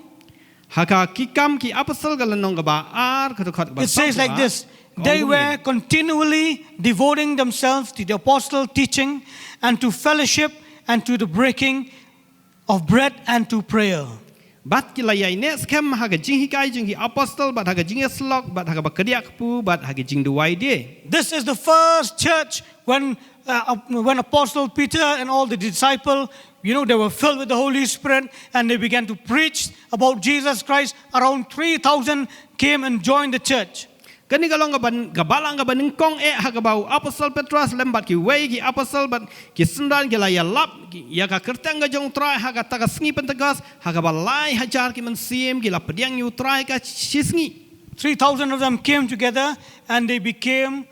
ha ka Ki Kam ki Apostol ka lynnong kaba ar, ka dkhot kaba, it says like this: They were continually devoting themselves to the apostle teaching and to fellowship and to the breaking of bread and to prayer. Bad ki la ïai neh skhem ha ka jinghikai jong ki apostol, bad ha ka jingïasyllok, bad ha kaba kdiah kpu, bad ha ka jingduwai de. This is the first church when, uh, when Apostle Peter and all the disciple, you know, they were filled with the Holy Spirit and they began to preach about Jesus Christ. Around three thousand came and joined the church. Kane ka long ka ban, ka balang kaba nyngkong eh ha kaba u Apostol Petros lem bad kiwei ki apostol bad ki synran ki la ïalap ïa ka kyrteng ka jong U Trai ha kata ka sngi Pentekost, ha kaba lai hajar ki mynsiem ki la pdiang ïa U Trai ka shi sngi. Three thousand of them came together and they became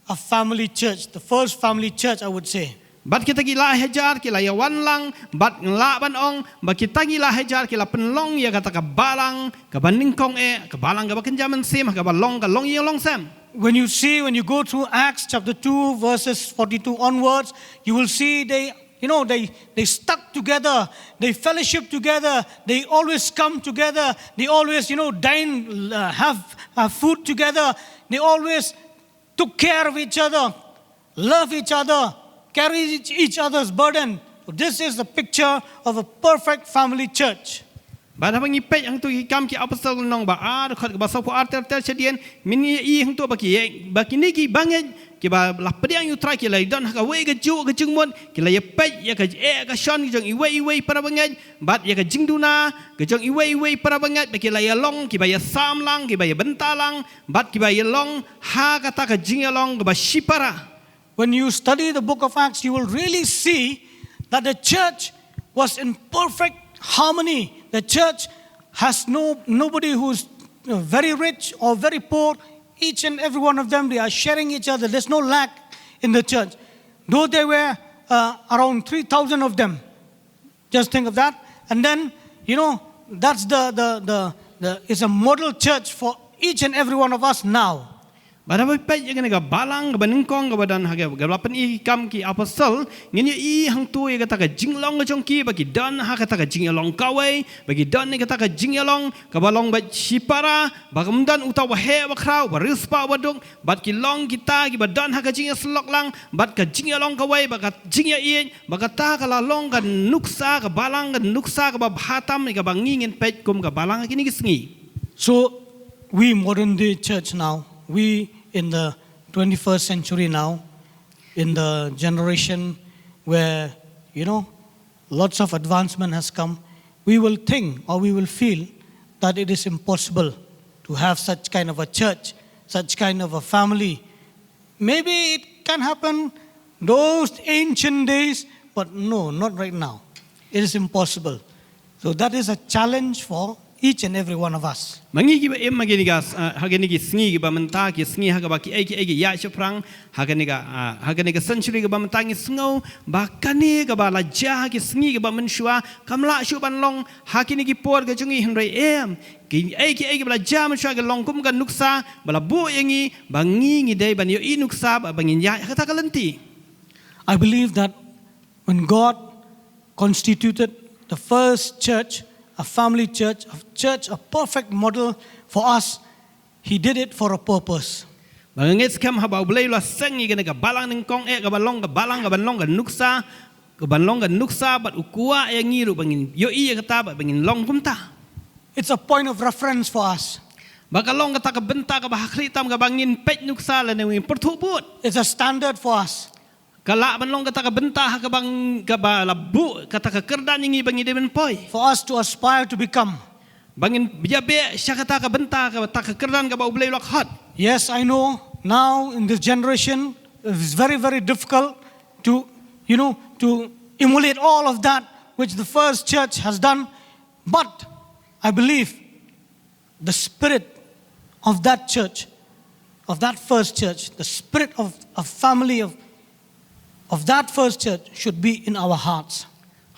a family church, the first family church, I would say. Bad kita ki lai hajar ki la ïawan lang, bad nga lah ban ong ba kita ki lai hajar ki la pynlong ïa kata ka balang kaba nyngkong eh, ka balang kaba kynja mynsiem, kaba long ka longïing longsem. When you see, when you go through Acts chapter two, verses forty-two onwards, you will see they, you know, they, they stuck together, they fellowship together, they always come together, they always, you know, dine, uh, have, have food together, they always took care of each other, love each other, carry each, each other's burden. This is the picture of a perfect family church. Bad haba ngi peit hangtu ki Kam ki Apostol lynnong ba ar, dkhot kaba sawphew ar ter ter shadien, ngin ïohi hangtu ba ki, ba kine ki bangeit kiba la pdiang ïa U Trai ki la don ha kawei ka juh ka jingmut, ki la ïa peit ïa ka jingeh ka shon jong iwei iwei para bangeit, bad ïa ka jingduna ka jong iwei iwei para bangeit, ba ki la ïa long kiba ïa sam lang, kiba ïa bynta lang, bad kiba ïa long ha kata ka jingïalong kaba shipara. When you study the book of Acts, you will really see that the church was in perfect harmony. The church has no, nobody who's, uh, very rich or very poor. Each and every one of them, they are sharing each other. There's no lack in the church. Though there were, uh, around three thousand of them. Just think of that. And then, you know, that's the, the, the, the, it's a model church for each and every one of us now. Bad haba peit ïa kane ka balang kaba nyngkong kaba don ha ka, kaba la pyni Kam ki Apostol, ngin ïohi hangtu ïa kata ka jinglong ka jong ki, ba ki don ha kata ka jingïalong kawei, ba ki don ïa kata ka jingïalong kaba long ba shipara, ba kam don uta uba heh uba khraw, uba riewspah uba duk, bad ki long kita kiba don ha ka jingïasyllok lang, bad ka jingïalong kawei, bad ka jingïaieit, ba kata ka la long ka nuksa, ka balang ka nuksa kaba bha tam ïa kaba ngi ngin peit kum ka balang ha kine ki sngi. So, we modern day church now, we in the twenty-first century now, in the generation where, you know, lots of advancement has come, we will think or we will feel that it is impossible to have such kind of a church, such kind of a family. Maybe it can happen those ancient days, but no, not right now. It is impossible. So that is a challenge for each and every one of us. Ma ngi kiba im ha kine ki, ah, ha kine ki sngi kiba mynta, ki sngi ha kaba kiei kiei ki ïaid shaphrang, ha kane ka, ah, ha kane ka century kaba mynta, ngi sngew ba kane kaba la jia ha ki sngi kaba mynshuwa kam lah shuh ban long ha kine ki por ka jong ngi, hynrei em, kiei kiei kiba la jia mynshuwa ki long kum ka nuksa ba la buh ïa ngi ba ngi ngi dei ban ïohi nuksa ba, ba ngin ïaid ha kata ka lynti. I believe that when God constituted the first church, a family church, a church, a perfect model for us, He did it for a purpose. Ba nga ngeit skhem haba U Blei u la seng ïa kane ka balang nyngkong eh, kaba long ka balang, kaba long ka nuksa, kaba long ka nuksa, bad u kwah ïa ngi ruh ba ngin ïohi ïa kata, bad ba ngin long kumta. It's a point of reference for us. Ba ka long kata ka bynta kaba ha khlieh tam kaba ngin peit nuksa lane ngin pyrthuh bud. It's a standard for us. Ka lah ban long kata ka bynta ha kaba, kaba la buh kata ka kyrdan ïa ngi ba ngi dei ban poi. For us to aspire to become. Ba ngin ïa beh sha kata ka bynta, kata ka kyrdan kaba U Blei u la khot. Yes, I know now in this generation it is very, very difficult to, you know, to emulate all of that which the first church has done. But I believe the spirit of that church, of that first church, the spirit of a family of, of that first church should be in our hearts.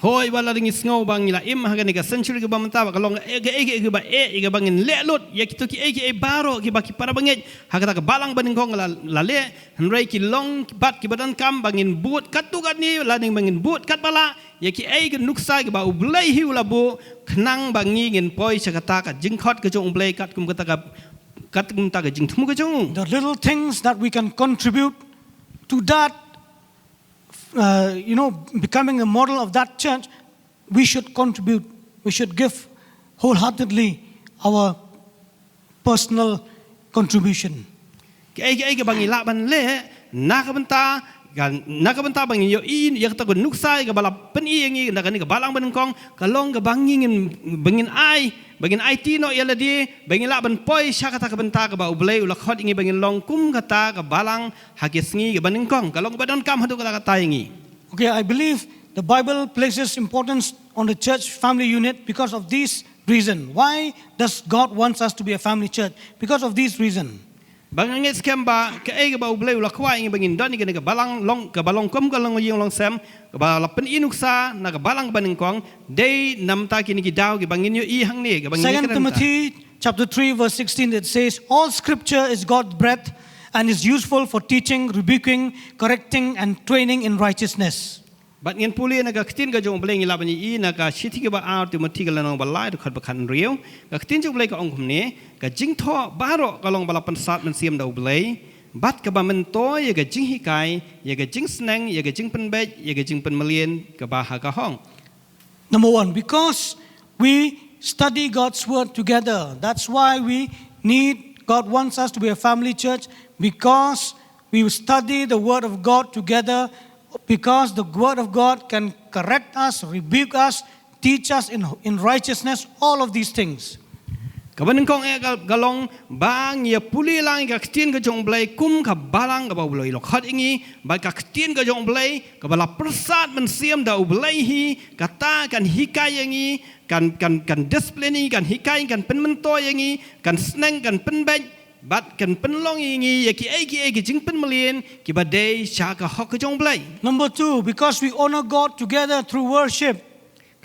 Hooid, wat la dang ngi sngew ba ngi la im ha kane ka century kaba mynta, ba ka long kaei kaei kaba eh, ïa kaba ngin leh lut ïa kito kiei kiei baroh kiba ki para bangeit ha kata ka balang ba nyngkong la, la leh, hynrei ki long bad kiba donkam ba ngin bud katto katne, lane ba ngin bud katba lah ïa kiei ka nuksa kiba U Blei hi u la buh, khnang ba ngi ngin poi sha kata ka jingkhot ka jong U Blei, katkum kata ka, katkum kata ka jingthmu ka jong u. The little things that we can contribute to that, uh, you know, becoming a model of that church, we should contribute. We should give wholeheartedly our personal contribution. Kiei kiei kiba ngi lah ban leh na ka bynta, ka, na ka bynta ba ngin ïohi ïa kata ka nuksa kaba la pyni ïa ngi na kane ka balang ba nyngkong, ka long kaba ngi ngin, ba ngin ai, ba ngin aiti noh ïa lade, ba ngin lah ban poi sha kata ka bynta kaba U Blei u la khot ïa ngi ba ngin long kum kata ka balang ha ki sngi kaba nyngkong. Ka long kaba donkam haduh katta katta ïa ngi. Okay, I believe the Bible places importance on the church family unit because of this reason. Why does God wants us to be a family church? Because of this reason. Ba nga ngeit skhem ba kaei kaba U Blei u la kwah ïa ngi ba ngin don ïa kane ka balang long, kaba long kum ka longïing longsem, kaba la pyni nuksa na ka balang kaba nyngkong, dei namar kine ki daw kiba ngin ïohi hangne, kaba ngin ïa kren. Second Timothy chapter three verse sixteen, it says, "All scripture is God breathed and is useful for teaching, rebuking, correcting and training in righteousness." Bad ngin pule na ka ktien ka jong U Blei, ngi lah ban ïohi na ka shithi kaba ar Timothi ka lynnong ba lai dkhot ba khathynriew. Ka ktien jong U Blei ka ong kumne, ka jingthoh baroh ka long ba la pynsad mynsiem da U Blei, bad kaba myntoi ïa ka jinghikai, ïa ka jingsneng, ïa ka jingpynbeit, ïa ka jingpynmlien kaba ha ka hok. Number one, because we study God's word together. That's why we need, God wants us to be a family church, because we study the word of God together, because the word of God can correct us, rebuke us, teach us in, in righteousness, all of these things. Kaba nyngkong eh ka, ka long ba ngi ïa pule lang ïa ka ktien ka jong U Blei kum ka balang kaba U Blei u la khot ïa ngi, bad ka ktien ka jong U Blei kaba la pyrsad mynsiem da U Blei hi, kata kan hikai ïa ngi, kan, kan, kan discipline ïa ngi, kan hikai, kan pynmyntoi ïa ngi, kan sneng, kan pynbeit, bad kan pynlong ïa ngi ïa kiei kiei ki jingpynmlien kiba dei sha ka hok ka jong U Blei. Number two, because we honor God together through worship.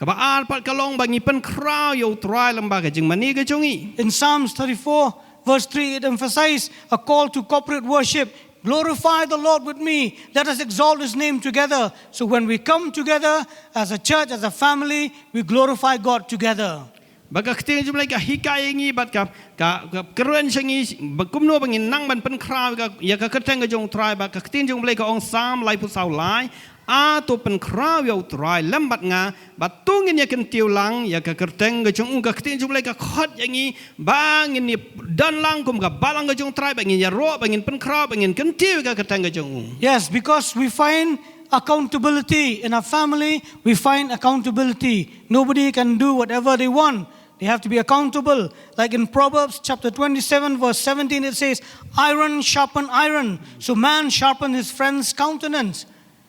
Kaba ar pat ka long ba ngi pynkhraw ïa U Trai lem bad ka jingmane ka jong ngi. In Psalms thirty-four, verse three, it emphasizes a call to corporate worship. "Glorify the Lord with me. Let us exalt his name together." So when we come together as a church, as a family, we glorify God together. Bad ka ktien jong U Blei ka hikai ïa ngi, bad ka, ka, ka kren sha ngi ba kumno ba ngin nang ban pynkhraw ïa ka, ïa ka kyrteng ka jong U Trai, bad ka ktien jong U Blei ka ong, Psalm laiphew saw lai, "A to pynkhraw ïa U Trai lem bad nga, bad to ngin ïa kyntiew lang ïa ka kyrteng ka jong u." Ka ktien jong U Blei ka khot ïa ngi ba ngin ïa don lang kum ka balang ka jong U Trai, ba ngin ïaroh, ba ngin pynkhraw, ba ngin kyntiew ïa ka kyrteng ka jong u. Yes, because we find accountability in our family, we find accountability. Nobody can do whatever they want. They have to be accountable. Like in Proverbs chapter twenty-seven, verse seventeen, it says, "Iron sharpen iron, so man sharpen his friend's countenance."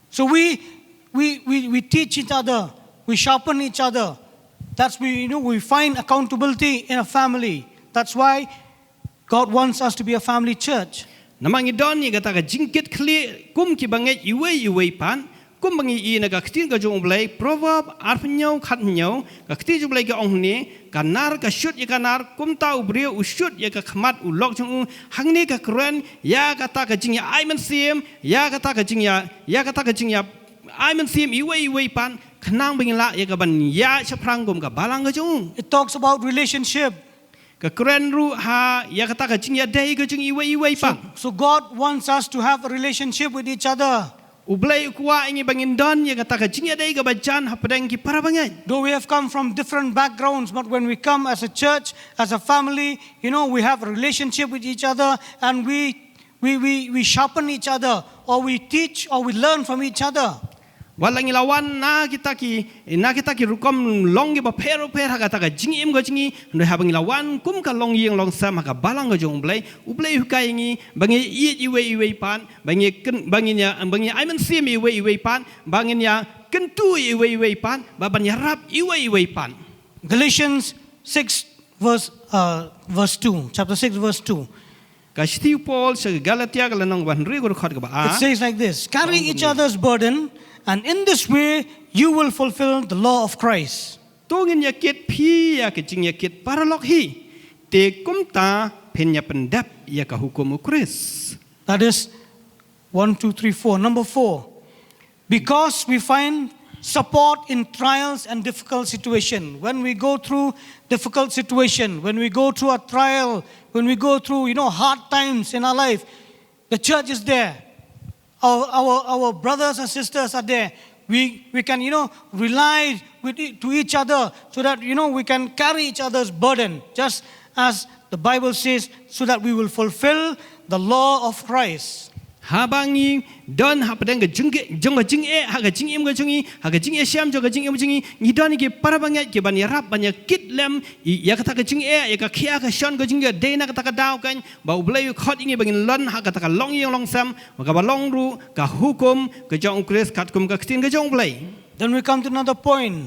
So we, we, we, we teach each other, we sharpen each other. That's we, you know, we find accountability in a family. That's why God wants us to be a family church. Namar ngi don ïa kata ka jingkitkhlieh kum kiba ngeit iwei iwei pat, kum ba ngi ïohi na ka ktien ka jong U Blei, Proverb arphew hynñiew khathynñiew, ka ktien jong U Blei ka ong hangne, "Ka nar ka shut ïa ka nar, kumta u briew u shut ïa ka khmat u lok jong u." Hangne ka kren ïa kata ka jingïa ai mynsiem, ïa kata ka jingïa, ïa kata ka jingïa ai mynsiem iwei iwei pat, khnang ba ngin lah ïa ka ban ïaid shaphrang kum ka balang ka jong u. It talks about relationship. Ka kren ruh ha ïa kata ka jingïadei ka jong iwei iwei pat. So, so God wants us to have a relationship with each other. U Blei u kwah ïa ngi ba ngin don ïa kata ka jingïadei kaba jan hapdeng ki para bangeit. Though we have come from different backgrounds, but when we come as a church, as a family, you know, we have a relationship with each other, and we, we, we, we sharpen each other, or we teach, or we learn from each other. Wat la ngi la wan na kita ki, na kita ki rukom long kiba pher pher ha kata ka jingim ka jong ngi, hynrei haba ngi la wan kum ka longïing longsem ha ka balang ka jong U Blei, U Blei u hikai ïa ngi ba ngin ïeit iwei iwei pat, ba ngin kyn-, ba ngin ïa, ba ngin ïa ai mynsiem iwei iwei pat, ba ngin ïa kyntu iwei iwei pat, ba ban ïarap iwei iwei pat. Galatians six verse, uh, verse two, chapter six verse two. Ka shithi u Paul sha ka Galatia ka lynnong ba hynriew ka dkhot kaba ar. It says like this, "Carry each other's burden, and in this way you will fulfill the law of Christ." To ngin ïakit phi ïa ka jingïakit paralok hi, te kumta phin ïa pyndep ïa ka hukum u Khrist. That is one, two, three, four. Number four, because we find support in trials and difficult situation. When we go through difficult situation, when we go through a trial, when we go through, you know, hard times in our life, the church is there. Our, our, our brothers and sisters are there. We, we can, you know, rely with e-, to each other so that, you know, we can carry each other's burden, just as the Bible says, so that we will fulfill the law of Christ. Haba ngi don hapdeng ka jingke-, jong ka jingeh, ha ka jingim ka jong ngi, ha ka jingeh shem jong ka jingim jong ngi, ngi don ki para bangeit ki ban ïarap, ban ïakit lem ïa kata ka jingeh, ïa ka khia ka shon ka jong ngi, dei na kata ka daw kan ba U Blei u khot ïa ngi ba ngin lon ha kata ka longïing longsem, ba kaba long ruh ka hukum ka jong u Khrist katkum ka ktien ka jong U Blei. Then we come to another point.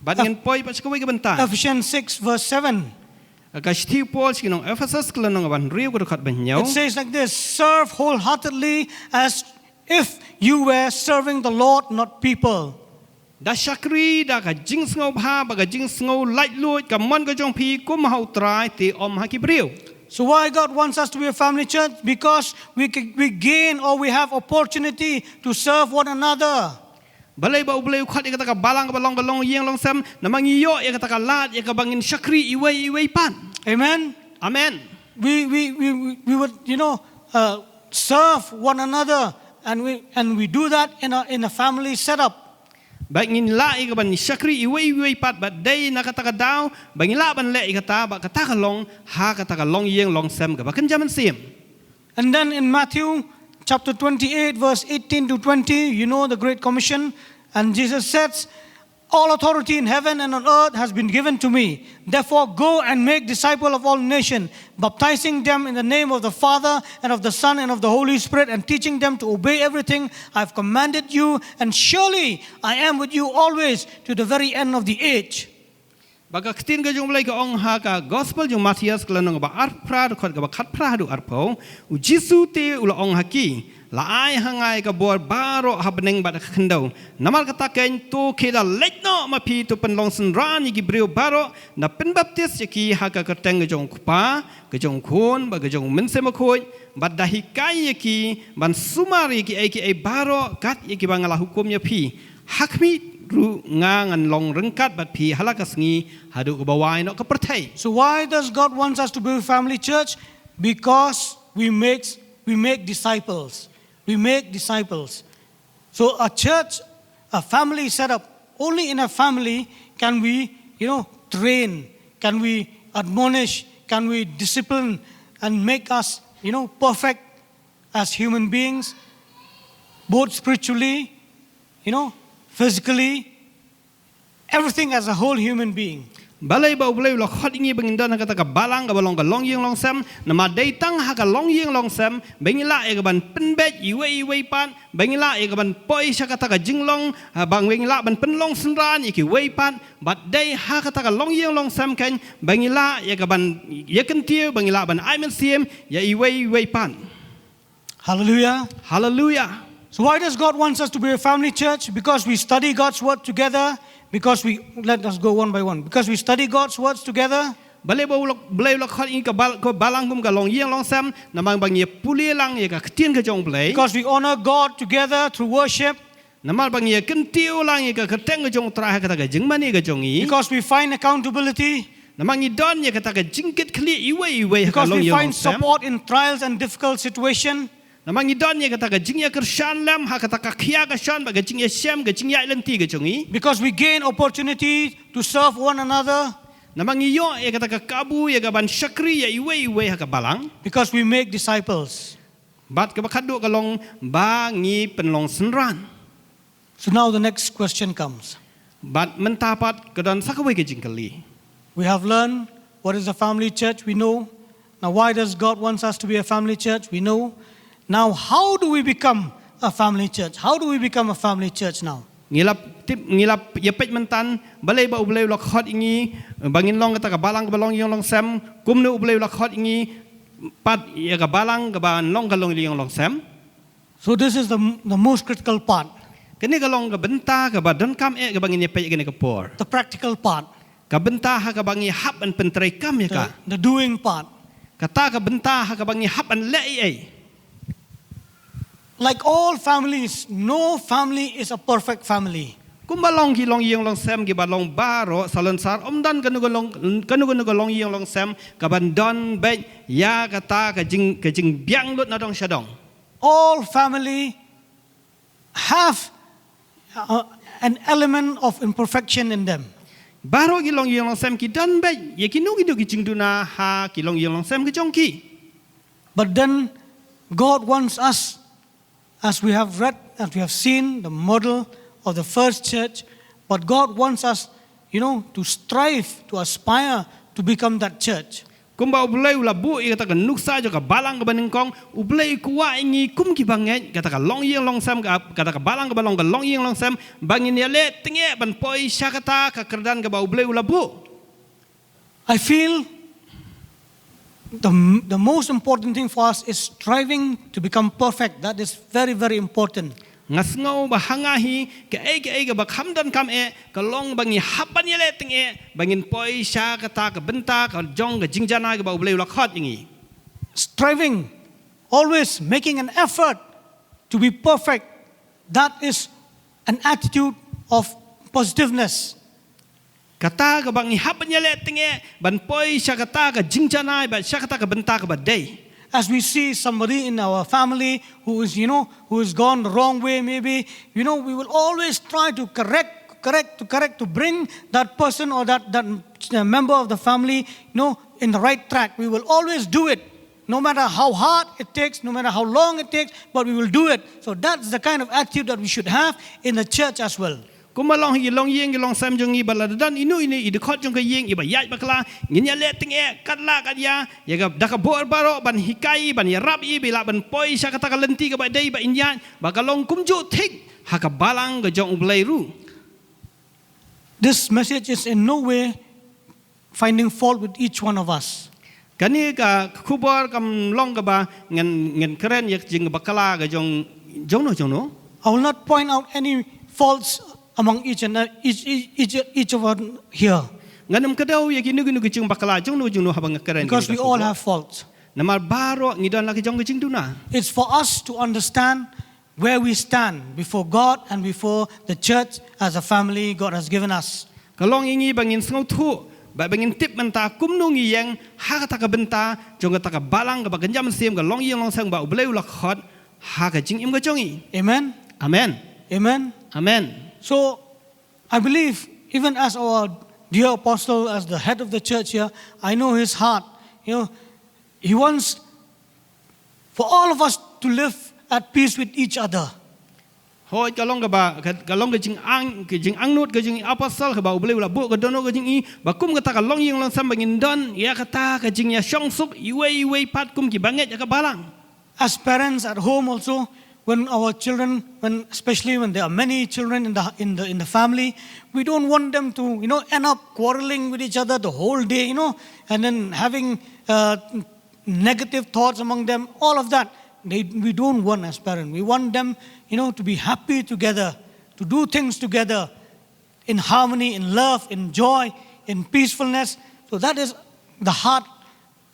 Bad ngin poi pat sha kawei ka bynta. Ephesians six verse seven. Ka shithi u Paul sha ki nong Ephesus ka lynnong ba hynriew ka dkhot ba hynñiew. It says like this: "Serve wholeheartedly as if you were serving the Lord, not people." Da shakri da ka jingsngewbha bad ka jingsngew laitluid, ka mon ka jong phi kum ha U Trai te ym ha ki briew. So why God wants us to be a family church? Because we, ca- we gain or we have opportunity to serve one another. Balei ba U Blei u khot ïa kata ka balang kaba long ka longïing longsem? Namar ngi ïoh ïa kata ka lad ïa kaba ngin shakri iwei iwei pat. Amen. Amen. We, we, we, we we would, you know, uh, serve one another, and we, and we do that in a, in a family setup. Ba ngin lah ïa kaban shakri iwei iwei pat, ba dei na kata ka daw ba ngin lah ban leh ïa kata, ba kata ka long ha kata ka longïing longsem kaba kynja mynsiem. And then in Matthew chapter twenty-eight, verse eighteen to twenty, you know the Great Commission. And Jesus says, "All authority in heaven and on earth has been given to me. Therefore, go and make disciple of all nations, baptizing them in the name of the Father and of the Son and of the Holy Spirit, and teaching them to obey everything I have commanded you. And surely I am with you always, to the very end of the age." Ba ka ktien ka jong U Blei ka ong ha ka gospel jong Mathaios ka lynnong ba arphew phra, dkhot kaba khatphra haduh arphew. U Jisu te u la ong ha ki, la ai ha nga ïa ka bor baroh ha bneng bad ha ka khyndew. Namar kata keiñ to khie da leit noh ma phi, to pynlong synran ïa ki briew baroh, da pynbaptis ïa ki ha ka kyrteng ka jong U Kpa, ka jong U Khun bad ka jong U Mynsiem Bakhuid, bad da hikai ïa ki ban sumar ïa kiei kiei baroh kat ïa kiba nga la hukum ïa phi. Ha khmih ruh nga ngan long ryngkat bad phi ha la ka sngi haduh kaba wai noh ka pyrthei. So why does God wants us to be a family church? Because we make, we make disciples. We make disciples. So a church, a family setup, only in a family can we, you know, train, can we admonish, can we discipline and make us, you know, perfect as human beings, both spiritually, you know, physically, everything as a whole human being. Balei ba U Blei u la khot ïa ngi ba ngin don ha kata ka balang kaba long ka longïing longsem? Namar dei tang ha ka longïing longsem ba ngin lah ïa kaban pynbeit iwei iwei pat, ba ngin lah ïa kaban poi sha kata ka jinglong, ha, ba ngin lah ban pynlong synran ïa kiwei pat, bad dei ha kata ka longïing longsem keiñ ba ngin lah ïa kaban ïa kyntiew, ba ngin lah ban ai mynsiem ïa iwei iwei pat. Hallelujah. Hallelujah. So why does God wants us to be a family church? Because we study God's word together. Because we, let us go one by one. Because we study God's words together. Balei ba u la, Blei u la khot ïa ngi ka bal, ka balang kum ka longïing longsem, namar ba ngi ïa pule lang ïa ka ktien ka jong U Blei. Because we honor God together through worship. Namar ba ngi ïa kyntiew lang ïa ka kyrteng ka jong U Trai ha kata ka jingmane ka jong ngi. Because we find accountability. Namar ngi don ïa kata ka jingkitkhlieh iwei iwei ha ka longïing longsem. Because we find support in trials and difficult situation. Namar ngi don ïa kata ka jingïakyrshan lem ha kata ka khia ka shon bad ka jingïashem, ka jingïaid lynti ka jong ngi. Because we gain opportunity to serve one another. Namar ngi ïoh ïa kata ka kabu ïa kaban shakri ïa iwei iwei ha ka balang. Because we make disciples. Bad kaba khatduh ka long ba ngi pynlong synran. So now the next question comes. Bad mynta pat ka don sa kawei ka jingkylli. We have learned what is a family church, we know. Now, why does God wants us to be a family church? We know. Now, how do we become a family church? How do we become a family church now? Ngi la tip, ngi la ïa peit mynta balei ba U Blei u la khot ïa ngi ba ngin long kata ka balang kaba longïing longsem, kumno U Blei u la khot ïa ngi pat ïa ka balang kaba long ka longïing longsem. So this is the, the most critical part. Kane ka long ka bynta kaba donkam eh kaba ngin ïa peit kane ka por. The practical part. Ka bynta ha kaba ngi hap ban pyntreikam ïa ka. The, the doing part. Kata ka bynta ha kaba ngi hap ban leh ei ei. Like all families, no family is a perfect family. Kumba long ki longïing longsem kiba long baroh salonsar, ym don kano ka long, kano kano ka longïing longsem kaban don beit ïa kata ka jing, ka jingbiang lut na dong sha dong. All family have uh, an element of imperfection in them. Baroh ki longïing longsem ki don beit ïa kino kino ki jingduna ha ki longïing longsem ki jong ki. But then God wants us, as we have read, as we have seen the model of the first church, but God wants us, you know, to strive, to aspire to become that church. Kumba U Blei u la buh ïa kata ka nuksa jong ka balang kaba nyngkong, U Blei u kwah ïa ngi kum ki bangeit kata ka longïing longsem, ka, kata ka balang kaba long ka longïing longsem, ba ngin ïaleh tyngeh ban poi sha kata ka kyrdan kaba U Blei u la buh. I feel The, the most important thing for us is striving to become perfect. That is very, very important. Nga sngew ba ha nga hi, kaei kaei kaba kham donkam eh, ka long ba ngi hap ban ïaleh tyngeh, ba ngin poi sha kata ka bynta ka jong ka jingjanai kaba U Blei u la khot ïa ngi. Striving, always making an effort to be perfect, that is an attitude of positiveness. Kata kaba ngi hap ban ïaleh tyngeh, ban poi sha kata ka jingjanai, bad sha kata ka bynta kaba dei. As we see somebody in our family who is, you know, who has gone the wrong way, maybe, you know, we will always try to correct, correct, to correct, to bring that person or that, that uh, member of the family, you know, in the right track. We will always do it, no matter how hard it takes, no matter how long it takes, but we will do it. So that's the kind of attitude that we should have in the church as well. Kumba long ha ki longïing ki longsem jong ngi, ba lada don ino ino i dkhot jong ka ïing iba ïaid bakla, ngin ïaleh tyngeh katba lah katba ïa, da ka bor baroh ban hikai, ban ïarap ïa i ba i lah ban poi sha kata ka lynti kaba dei ba in ïaid, ba ka long kumjuh thik ha ka balang ka jong U Blei ruh. This message is in no way finding fault with each one of us. Kane ka khubor kam long kaba ngan, ngan kren ïa ka jingbakla ka jong, jongno jongno. I will not point out any faults among each and each, each, each, each of us here. Ngan ym kdew ïa kino kino ki jingbakla jongno jongno haba nga kren. Because we all have faults. Namar baroh ngi don la ka jong ka jingduna. It's for us to understand where we stand before God and before the church as a family God has given us. Ka long ïa ngi ba ngin sngewthuh, ba, ba ngin tip mynta kumno ngi ïeng ha kata ka bynta jong kata ka balang kaba kynja mynsiem, ka longïing longsem ba U Blei u la khot ha ka jingim ka jong ngi. Amen. Amen. Amen. Amen. So, I believe, even as our dear apostle, as the head of the church here, I know his heart. You know, he wants for all of us to live at peace with each other. Hooid, ka long kaba, ka, ka long ka jingangnud ka jong i apostol kaba U Blei u la buh ka dohnud ka jong i, ba kum kata ka longïing longsem ba ngin don ïa kata ka jingïashongsuk iwei iwei pat kum ki bangeit ïa ka balang. As parents at home also, when our children, when, especially when there are many children in the, in the, in the family, we don't want them to, you know, end up quarreling with each other the whole day, you know, and then having uh, negative thoughts among them, all of that. They, we don't want as parents. We want them, you know, to be happy together, to do things together in harmony, in love, in joy, in peacefulness. So that is the heart,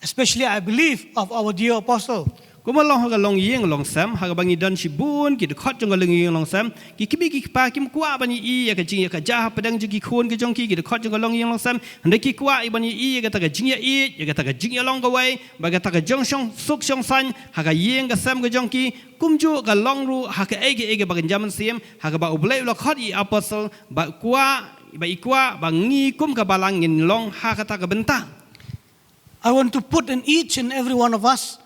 especially, I believe, of our dear apostle. Kumba long ha ka longïing longsem, ha kaba ngi don shibun ki dkhot jong ka longïing longsem, ki kmie ki kpa kim kwah ban ïohi ïa ka jingïakajia hapdeng jong ki khun ka jong ki, ki dkhot jong ka longïing longsem, hynrei ki kwah ban ïohi ïa kata ka jingïaieit, ïa kata ka jingïalong kawei, bad kata ka jingshongsuk shongsaiñ ha ka ïing ka sem ka jong ki, kumjuh ka long ruh ha kaei kaei kaba kynja mynsiem, ha kaba U Blei u la khot i apostol, ba kwah, ba i kwah ba ngi kum ka balang ngin long ha kata ka bynta. I want to put in each and every one of us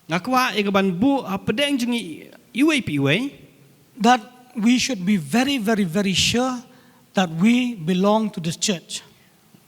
Nga kwah ïa ka ban buh hapdeng jong ngi iwei pa iwei that we should be very, very, very sure that we belong to this church.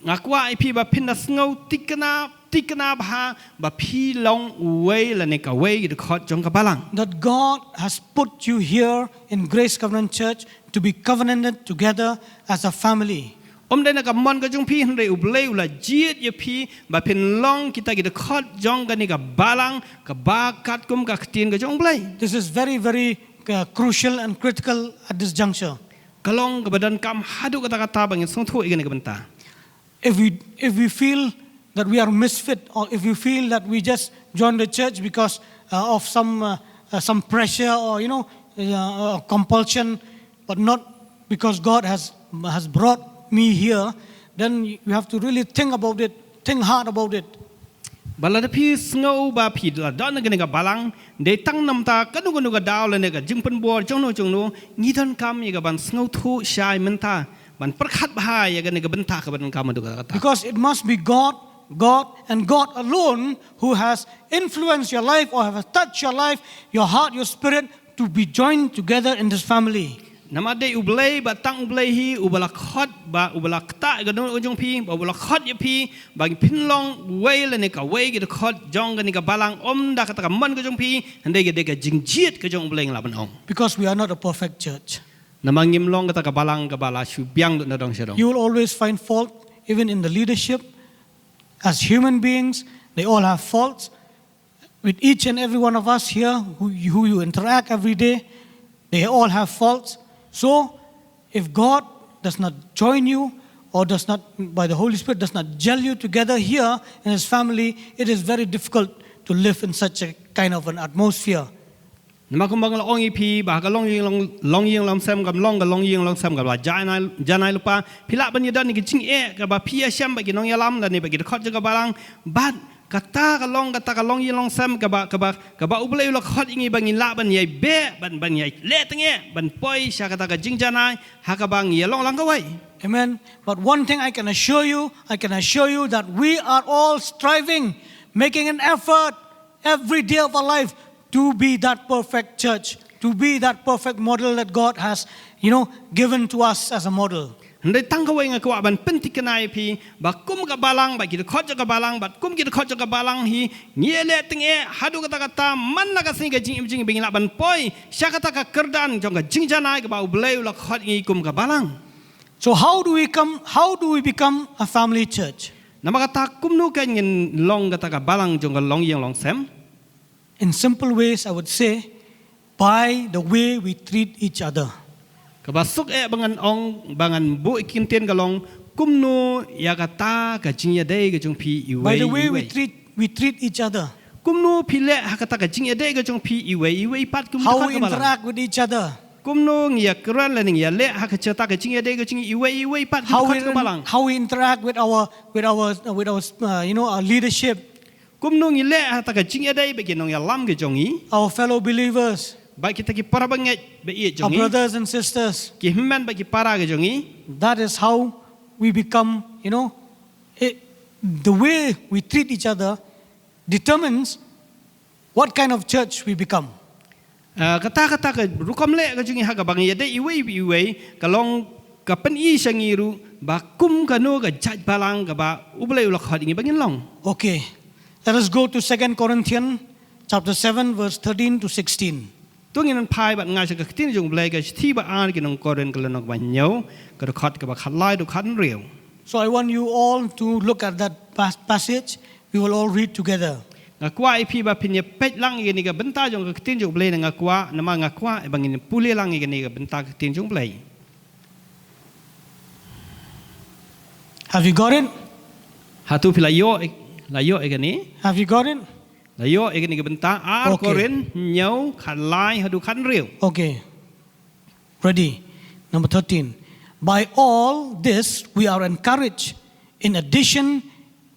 Nga kwah ïa phi ba phin da sngew thikna, thikna bha ba phi long uwei lane kawei ki dkhot jong ka balang. That God has put you here in Grace Covenant Church to be covenanted together as a family. Ym dei na ka mon ka jong phi, hynrei U Blei u la jied ïa phi ba phin long kita ki dkhot jong kane ka balang kaba katkum ka ktien ka jong U Blei. This is very, very uh, crucial and critical at this juncture. Ka long kaba donkam haduh katta katta ba ngin sngewthuh ïa kane ka bynta. If we, if we feel that we are misfit, or if we feel that we just joined the church because uh, of some, uh, uh, some pressure or, you know, uh, uh, compulsion, but not because God has, has brought me here, then you have to really think about it, think hard about it. Ba lada phi sngew ba phi la don ha kane ka balang dei tang namar kano kano ka daw lane ka jingpynbor jongno jongno, ngi donkam ïa ka ban sngewthuh shai mynta, ban pyrkhat bha ïa kane ka bynta kaba donkam haduh katta katta. Because it must be God, God and God alone who has influenced your life or have touched your life, your heart, your spirit, to be joined together in this family. Namar dei U Blei bad tang U Blei hi uba la khot bad uba la ktah ïa ka dohnud ka jong phi bad uba la khot ïa phi ba phin long uwei lane kawei ki dkhot jong kane ka balang, ym da kata ka mon ka jong phi, hynrei ka dei ka jingjied ka jong U Blei, nga lah ban ong. Because we are not a perfect church. Namar ngim long kata ka balang kaba la shu biang nadong shadong. You will always find fault even in the leadership. As human beings, They all have faults. With each and every one of us here who, who you interact every day, they all have faults. So, if God does not join you or does not, by the Holy Spirit, does not gel you together here in His family, it is very difficult to live in such a kind of an atmosphere. Namar kumba nga la ong ïa phi ba ka longïing long, longïing longsem kam long ka longïing longsem kaba janai, janai lypa. Phi lah ban ïadon ïa ka jingeh kaba phi ïashem bad ki nongïalam lane bad ki dkhot jong ka balang. Bad kata ka long, kata ka longïing longsem kaba, kaba, kaba U Blei u la khot ïa ngi ba ngin lah ban ïai beh, ban, ban ïai leh tyngeh ban poi sha kata ka jingjanai ha kaba ngi ïalong lang kawei. Amen. But one thing I can assure you, I can assure you that we are all striving, making an effort every day of our life to be that perfect church, to be that perfect model that God has, you know, given to us as a model. Hynrei tang kawei nga kwah ban pynthikna ïa phi ba kum ka balang, ba ki dkhot jong ka balang, ba kum ki dkhot jong ka balang hi, ngi leh tyngeh haduh katta katta man la ka sngi ka jingim jong ngi ba ngin lah ban poi sha kata ka kyrdan jong ka jingjanai kaba U Blei u la khot ngi kum ka balang. So how do we come, how do we become a family church? Namar kata kumno kan ngin long kata ka balang jong ka longïing longsem? In simple ways, I would say, by the way we treat each other. Kaba suk eh ba ngan ong, ba ngan buh ïa ki ktien ka long, kumno ïa kata ka jingïadei ka jong phi iwei, by the way we iwei. Treat, we treat each other. Kumno phi leh ha kata ka jingïadei ka jong phi iwei iwei pat kum, how we interact with each other. Kumno ngi ïakren lane ngi ïaleh ha kata ka jingïadei ka jong ngi iwei iwei pat kum, how we, ka balang. How we interact with our, with our, with our, uh, you know, our leadership. Kumno ngi leh ha kata ka jingïadei bad ki nongïalam ka jong ngi. Our fellow believers. Bad kita ki para bangeit baieit jong ngi. Our brothers and sisters. Ki hynmen bad ki para ka jong ngi. That is how we become, you know, it, the way we treat each other determines what kind of church we become. Ah, kata, kata ka rukom leh ka jong ngi ha kaba ngi ïadei iwei iwei ka long ka pyni sha ngi ruh ba kum kano ka jait balang kaba U Blei u la khot ïa ngi ba ngin long. Okay. Let us go to Second Corinthians chapter seven, verse thirteen to sixteen. To ngin phai bad nga sha ka ktien jong U Blei, ka shithi ba ar ki nong Korinth, ka lynnong ba hynñiew, ka dkhot kaba khatlai haduh khathynriew. So I want you all to look at that pas-, passage. We will all read together. Nga kwah ïa phi ba phin ïa peit lang ïa kane ka bynta jong ka ktien jong U Blei, nga kwah, namar nga kwah ba ngin pule lang ïa kane ka bynta ka ktien jong U Blei. Have you got it? Hato phi la ïoh, la ïoh ïa kane? Have you got it? La ïoh ïa kane ka bynta, ar, okay. Korinth hynñiew, khatlai haduh khathynriew. Okay. Ready? Number thirteen. By all this we are encouraged in addition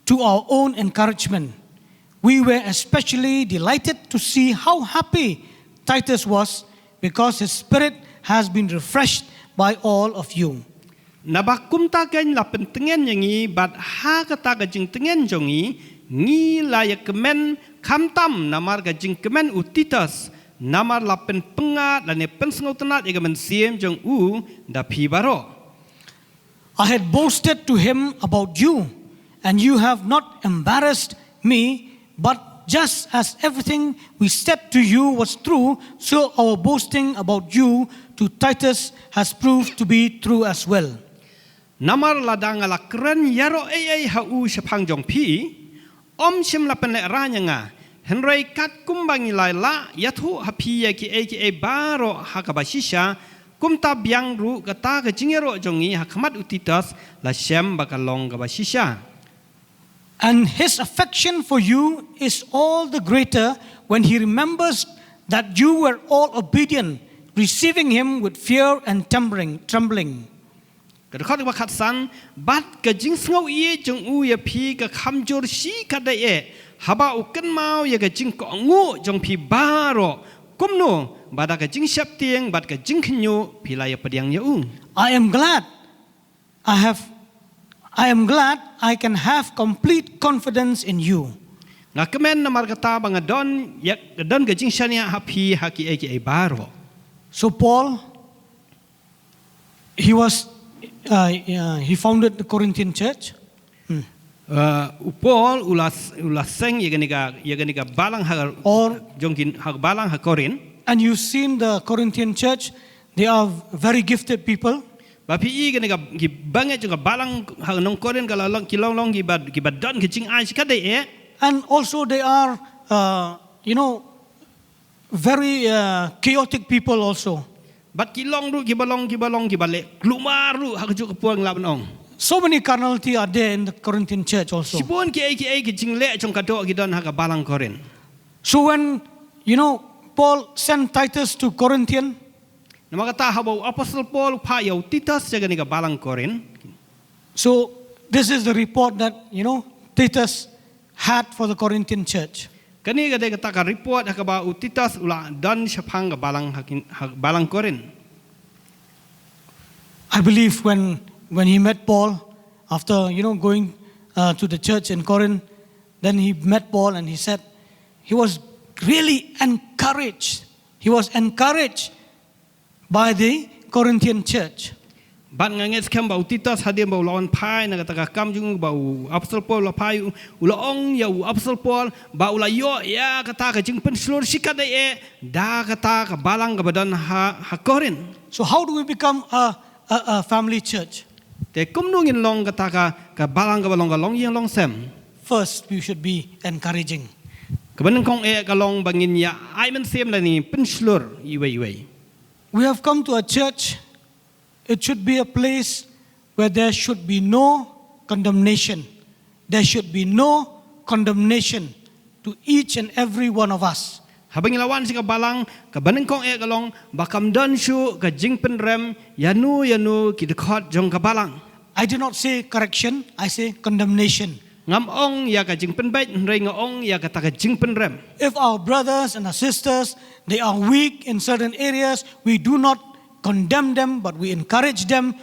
to our own encouragement. We were especially delighted to see how happy Titus was because his spirit has been refreshed by all of you. Naba kumta keiñ la pyntngen ïa ngi, bad ha kata ka jingtngen jong ngi, ngi la ïa kmen, khamtam namar ka jingkmen u Titus, namar la pynpyngngad lane pynsngewtynnad ïa ka mynsiem jong u da phi baroh. I had boasted to him about you, and you have not embarrassed me, but just as everything we said to you was true, so our boasting about you to Titus has proved to be true as well. Namar lada nga la kren ïaroh ei ei ha u shaphang jong phi, ym shym la pynlehrain ïa nga, hynrei katkum ba ngi la lah ïathuh ha phi ïa kiei kiei baroh ha kaba shisha, kumta biang ruh kata ka jingïaroh jong ngi ha khmat u Titus la shem ba ka long kaba shisha. And his affection for you is all the greater when he remembers that you were all obedient, receiving him with fear and trembling, trembling. Ka dkhot kaba khatsan, bad ka jingsngew ïeit jong u ïa phi ka kham jur shikatdei eh, haba u kynmaw ïa ka jingkohnguh jong phi baroh, kumno ba da ka jingsheptieng bad ka jingkhynñiuh phi la ïa pdiang ïa u. I am glad I have, I am glad I can have complete confidence in you. Nga kmen namar kata ba nga don, ïa, nga don ka jingshaniah ha phi ha kiei kiei baroh. So Paul, he was, uh, uh, he founded the Corinthian church. Hmm. Uh, u Paul u la, u la seng ïa kane ka, ïa kane ka balang ha, or jong ki, ha balang ha Korinth. And you've seen the Corinthian church, they are very gifted people. Ba phi i kane ka, ki bangeit jong ka balang ha nong Korinth ka la long, ki long long kiba, kiba don ka jingai shikatdei eh. And also they are, uh, you know, very uh, chaotic people also. Bad ki long ruh kiba long kiba long kiba leh klumar ruh ha kajuh ka por ngi lah ban ong. So many carnality are there in the Corinthian church also. Shibun ki ei ki ei ki jingleh jong ka doh ki don ha ka balang Korinth. So when, you know, Paul sent Titus to Corinthian, Namar kata haba u Apostol Paul u phah ïa u Titus sha kane ka balang Korinth. So this is the report that, you know, Titus had for the Corinthian church. Kane ka dei kata ka report ha kaba u Titus u la don shaphang ka balang ha kin- ha balang Korinth. I believe when, when he met Paul, after, you know, going uh, to the church in Corinth, then he met Paul and he said, he was really encouraged. He was encouraged by the Corinthian church. Bad nga ngeit skhem ba u Titus hadien ba u la wan phai na kata ka kam jong u ba u Apostol Paul u la phai u la ong ïa u Apostol Paul ba u la ïoh ïa kata ka jingpynshlur shikatdei eh da kata ka balang kaba don ha, ha Korinth. So how do we become a, a, a family church? Te kumno ngin long kata ka, ka balang kaba long ka longïing longsem? First, we should be encouraging. Kaba nyngkong eh ka long ba ngin ïa ai mynsiem lane pynshlur iwei iwei. We have come to a church, it should be a place where there should be no condemnation. There should be no condemnation to each and every one of us. Haba ngi la wan sha ka balang, kaba nyngkong eh ka long ba kam don shuh ka jingpynrem ïa no ïa no ki dkhot jong ka balang. I do not say correction, I say condemnation. Ngam ong ïa ka jingpynbeit hynrei nga ong ïa kata ka jingpynrem. If our brothers and our sisters, they are weak in certain areas, we do not condemn them, but we encourage them.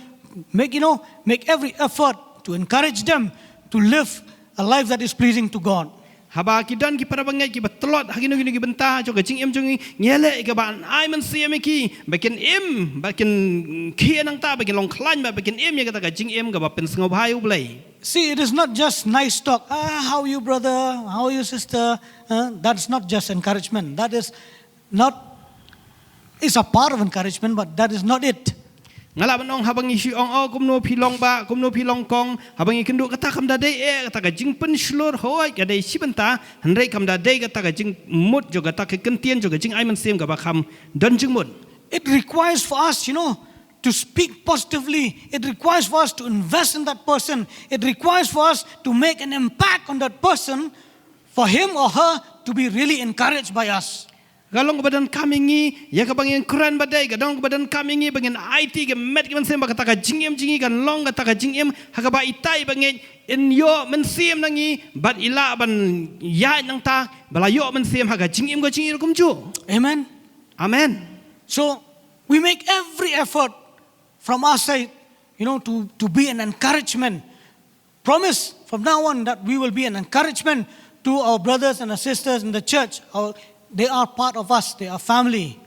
Make, you know, make every effort to encourage them to live a life that is pleasing to God. Haba ki don ki para bangeit kiba tlot ha kino kino ki bynta jong ka jingim jong ngi, ngi leh ïa kaba ai mynsiem ïa ki ba kin im, ba kin khie nangta, ba kin long khlaiñ, ba kin im ïa kata ka jingim kaba pynsngewbha ïa U Blei. See, it is not just nice talk. Ah, how are you, brother? How are you, sister? Uh, that's not just encouragement. That is not, it's a part of encouragement, but that is not it. Nga lah ban ong haba ngi shu ong, oh, kumno phi long bah, kumno phi long kong, haba ngi kynduh, kata kam da dei eh, kata ka jingpynshlur hooid ka dei shi bynta, hynrei kam da dei kata ka jingmut jong kata ka kyntien jong ka jingai mynsiem kaba kham don jingmut. It requires for us, you know, to speak positively. It requires for us to invest in that person. It requires for us to make an impact on that person for him or her to be really encouraged by us. Ka long kaba donkam ïa ngi ïa kaba ngin kren ba dei, ka long kaba donkam ïa ngi ba ngin aiti ki met ki mynsiem ba kata ka jingim jong ngi kan long kata ka jingim ha kaba itai ba ngin ïoh mynsiem na ngi bad i lah ban ïaid nangta ba la ïoh mynsiem ha ka jingim ka jong ngi ruh kumjuh. Amen. Amen. So we make every effort from our side, you know, to, to be an encouragement. Promise from now on that we will be an encouragement to our brothers and our sisters in the church. Our, they are part of us, they are family.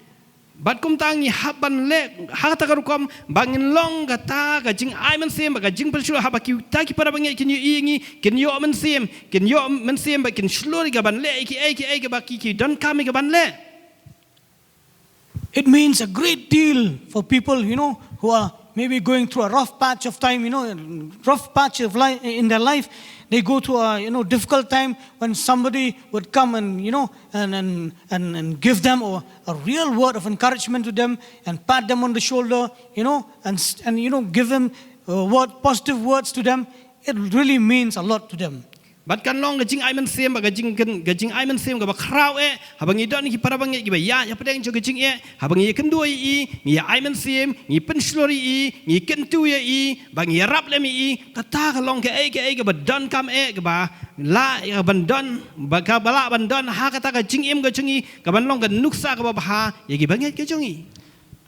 Bad kumta ngi hap ban leh ha kata ka rukom ba ngin long kata ka jingai mynsiem ba ka jingpynshlur haba kita ki para bangeit kin ïohi ïa ngi kin ïoh mynsiem, kin ïoh mynsiem ba kin shlur ïa ka ban leh ïa kiei kiei kaba ki ki donkam ïa ka ban leh. It means a great deal for people, you know, who are maybe going through a rough patch of time, you know, rough patch of life in their life. They go through a, you know, difficult time when somebody would come and, you know, and, and, and, and give them a, a real word of encouragement to them and pat them on the shoulder, you know, and, and, you know, give them uh, word, positive words to them. It really means a lot to them. Bad kan long ka jingai mynsiem ba ka jing ka jingai mynsiem kaba khraw eh haba ngi don ki para bangeit kiba ïa ïa pdeng jong ka jingeh haba ngi ïa kynduh ïa i ngi ïa ai mynsiem ngi pynshlur ïa i ngi kyntu ïa i ba ngi ïarap lem ïa i kata ka long kaei kaei kaba donkam eh kaba lah ïa ban don ba kaba lah ban don ha kata ka jingim ka jong ngi kaban long ka nuksa kaba bha ïa ki bangeit ka jong ngi.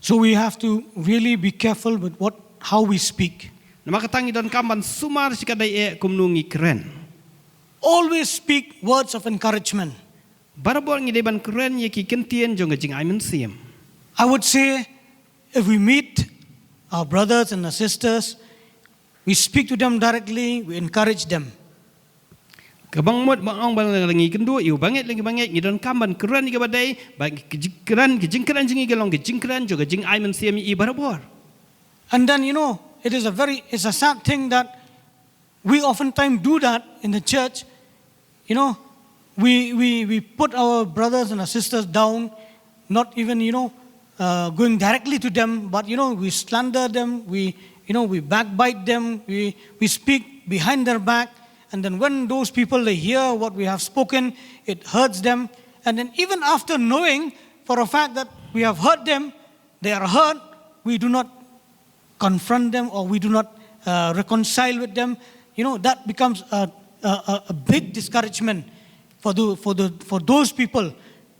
So we have to really be careful with what how we speak. Namar kata ngi donkam ban sumar shi katdei eh kumno ngi kren. Always speak words of encouragement. Barabor ngi dei ban kren ïa ki kyntien jong ka jingai mynsiem. I would say if we meet our brothers and our sisters, we speak to them directly, we encourage them. Ka bang mut bang ong bang leng leng ngi kynduh ïa u bangeit leng bangeit ngi donkam ban kren ïa kaba dei ba ki jingkren ki jingkren jong ngi ki long ki jingkren jong ka jingai mynsiem ïa i barabor. And then, you know, it is a very, it's a sad thing that we oftentimes do that in the church, you know, We, we, we put our brothers and our sisters down, not even, you know, uh, going directly to them, but, you know, we slander them, we, you know, we backbite them, we, we speak behind their back. And then when those people, they hear what we have spoken, it hurts them. And then even after knowing for a fact that we have hurt them, they are hurt, we do not confront them or we do not uh, reconcile with them, you know, that becomes a, a, a- a big discouragement for, the, for, the, for those people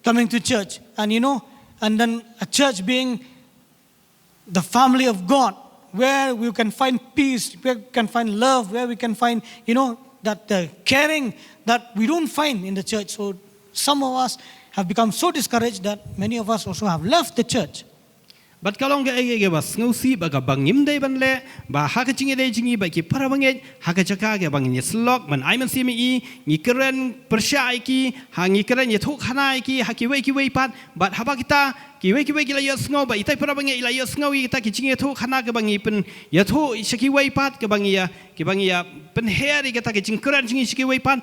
coming to church. And, you know, and then a church being the family of God, where we can find peace, where we can find love, where we can find, you know, that uh, caring that we don't find in the church. So some of us have become so discouraged that many of us also have left the church. Bad ka long kaei kaei kaba sngewsih ba kaba ngim dei ban leh, ba ha ka jingïadei jong ngi bad ki para bangeit, ha ka jaka kaba ngin ïasyllok ban ai mynsiem ïa i, ngi kren pyrshah ïa ki, ha ngi kren ïathuhkhana ïa ki ha kiwei kiwei pat. Bad haba kita kiwei kiwei ki la ïohsngew, ba itai para bangeit i la ïohsngew ïa kita ki jingïathuhkhana kaba ngi pynïathuh sha kiwei pat, kaba ngi ïa, kaba ngi ïa pynher ïa kita ki jingkren jong ngi sha kiwei pat,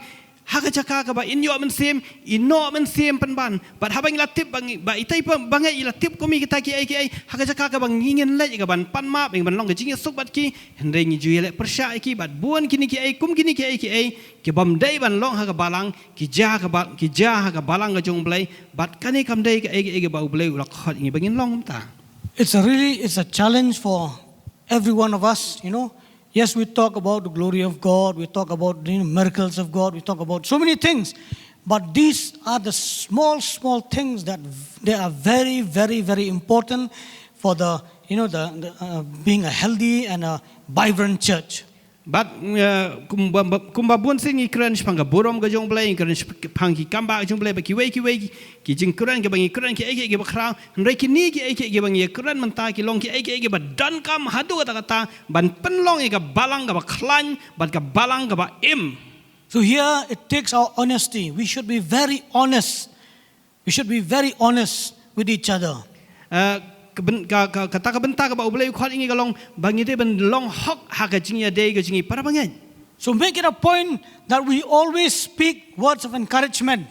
ha ka jaka kaba in ïoh mynsiem, in ïoh mynsiem pynban. Bad haba ngi la tip ba ngi, ba itai pa bangeit i la tip kum ïa kita kiei kiei, ha ka jaka kaba ngi ngin leit ïa ka ban pan map, ïa ka ban long ka jingïasuk bad ki, hynrei ngi ju ïaleh pyrshah ïa ki, bad bun kine kiei kum kine kiei kiei ki bym dei ban long ha ka balang, ki jia ha ka ba, ki jia ha ka balang ka jong U Blei. Bad kane kam dei kaei kaei kaba U Blei u la khot ïa ngi ba ngin long kumta. It's a really, it's a challenge for every one of us, you know. Yes, we talk about the glory of God, we talk about the miracles of God, we talk about so many things. But these are the small, small things that they are very, very, very important for the, you know, the, the uh, being a healthy and a vibrant church. Bad uh, kumba, kumba bun sien ngi kren shaphang ka burom ka jong U Blei, ngi kren shaphang ki kambah ka jong U Blei, ba kiwei kiwei ki jingkren kiba ngi kren kiei kiei kiba khraw, hynrei kine kiei kiei kiba ngi kren mynta ki long kiei kiei kiba donkam haduh katta katta ban pynlong ïa ka balang kaba khlaiñ bad ka balang kaba im. So here it takes our honesty. We should be very honest. We should be very honest with each other. Uh, ka, ka, ka, kata ka bynta kaba U Blei u khot ïa ngi ka long ba ngi dei ban long hok ha ka jingïadei ka jong ngi para bangeit. So make it a point that we always speak words of encouragement.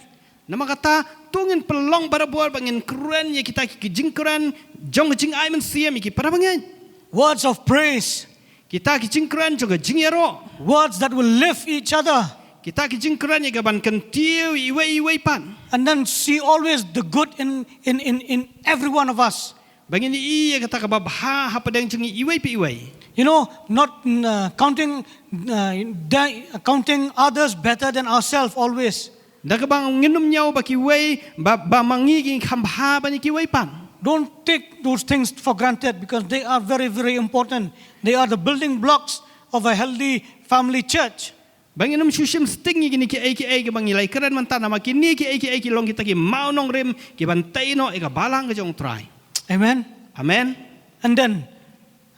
Namar kata, to ngin pynlong barabor ba ngin kren ïa kita ki jingkren jong ka jingai mynsiem ïa ki para bangeit. Words of praise. Kita ki jingkren jong ka jingïaroh. Words that will lift each other. Kita ki jingkren ïa ka ban kyntiew iwei iwei pat. And then see always the good in, in, in, in every one of us. Ba ngin ïohi ïa kata kaba bha hapdeng jong ngi iwei pa iwei. You know, not uh, counting, uh, counting others better than ourselves always. Da kaba ngin ym ñiew ba kiwei ba, ba ma ngi ki kham bha ban ïa kiwei pat. Don't take those things for granted because they are very, very important. They are the building blocks of a healthy family church. Ba ngin ym shu shim sting ïa kine kiei kiei kiba ngi la kren mynta, namar kine kiei kiei ki long kita ki mawnongrim ki ban tei noh ïa ka balang ka jong U Trai. Amen. Amen. And then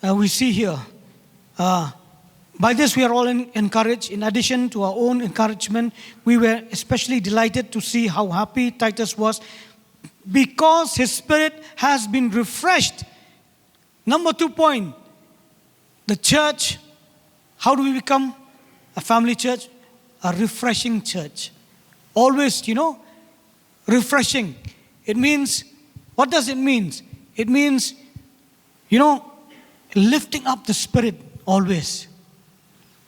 uh, we see here, uh, by this we are all in, encouraged. In addition to our own encouragement, we were especially delighted to see how happy Titus was because his spirit has been refreshed. Number two point, the church, how do we become a family church? A refreshing church. Always, you know, refreshing. It means, what does it mean? It means, you know, lifting up the spirit always.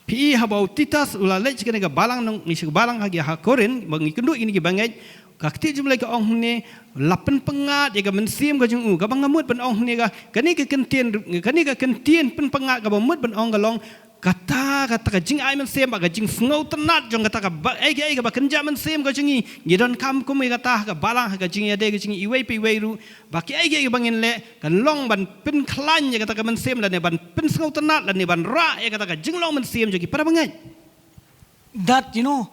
Phi i haba u Titus u la leit sha kane ka balang nong, sha ka balang ha ki ha Korinth, ba ngi kynduh ïa kine ki bangeit, ka ktien jong U Blei ka ong hangne, la pynpyngngad ïa ka mynsiem ka jong u, kaba nga mut ban ong hangne ka, kane ka kyntien, kane ka kyntien pynpyngngad kaba mut ban ong ka long, kata, kata ka jingai mynsiem, ba ka jingsngewtynnat jong kata ka ba, ei, ei, kaba kynja mynsiem ka jong ngi, ngi donkam kum ïa kata ha ka balang, ha ka jingïadei ka jong ngi iwei pa iwei ruh, ba kiei kiei kiba ngin leh kan long ban pynkhlaiñ ïa kata ka mynsiem lane ban pynsngewtynnat lane ban rah ïa kata ka jinglong mynsiem jong ki para bangeit. That, you know,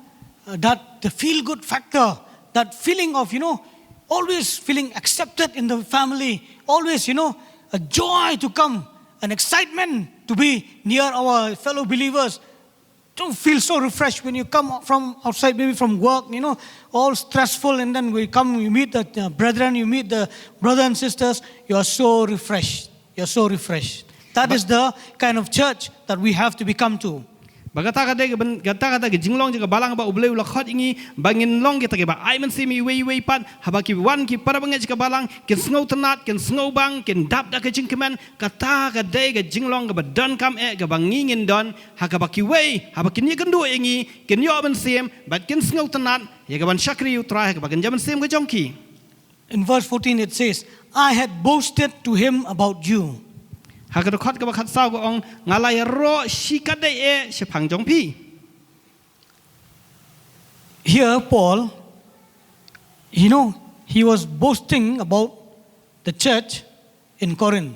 uh, that the feel good factor, that feeling of, you know, always feeling accepted in the family, always, you know, a joy to come, an excitement to be near our fellow believers. To feel so refreshed when you come from outside, maybe from work, you know, all stressful, and then we come, you meet the uh, brethren, you meet the brothers and sisters, you are so refreshed. You're so refreshed. That is the kind of church that we have to become to. Ba kata ka dei ka ben-, kata ka dei ka jinglong jong ka balang ba U Blei u la khot ïa ngi ba ngin long kita kiba ai mynsiem iwei iwei pat, haba ki wan ki para bangeit sha ka balang, kin sngewtynnat, kin sngewbang, kin dap da ka jingkmen, kata ka dei ka jinglong kaba donkam eh kaba ngi ngin don, ha kaba kiwei, haba kin ïakynduh ïa ngi, kin ïoh mynsiem, bad kin sngewtynnat ïa ka ban shakri ïa U Trai ha kaba kynja mynsiem ka jong ki. In verse fourteen it says, "I had boasted to him about you." Ha ka dkhot kaba khatsaw ka ong, nga la ïaroh shikatdei eh shaphang jong phi. Here, Paul, you know, he was boasting about the church in Corinth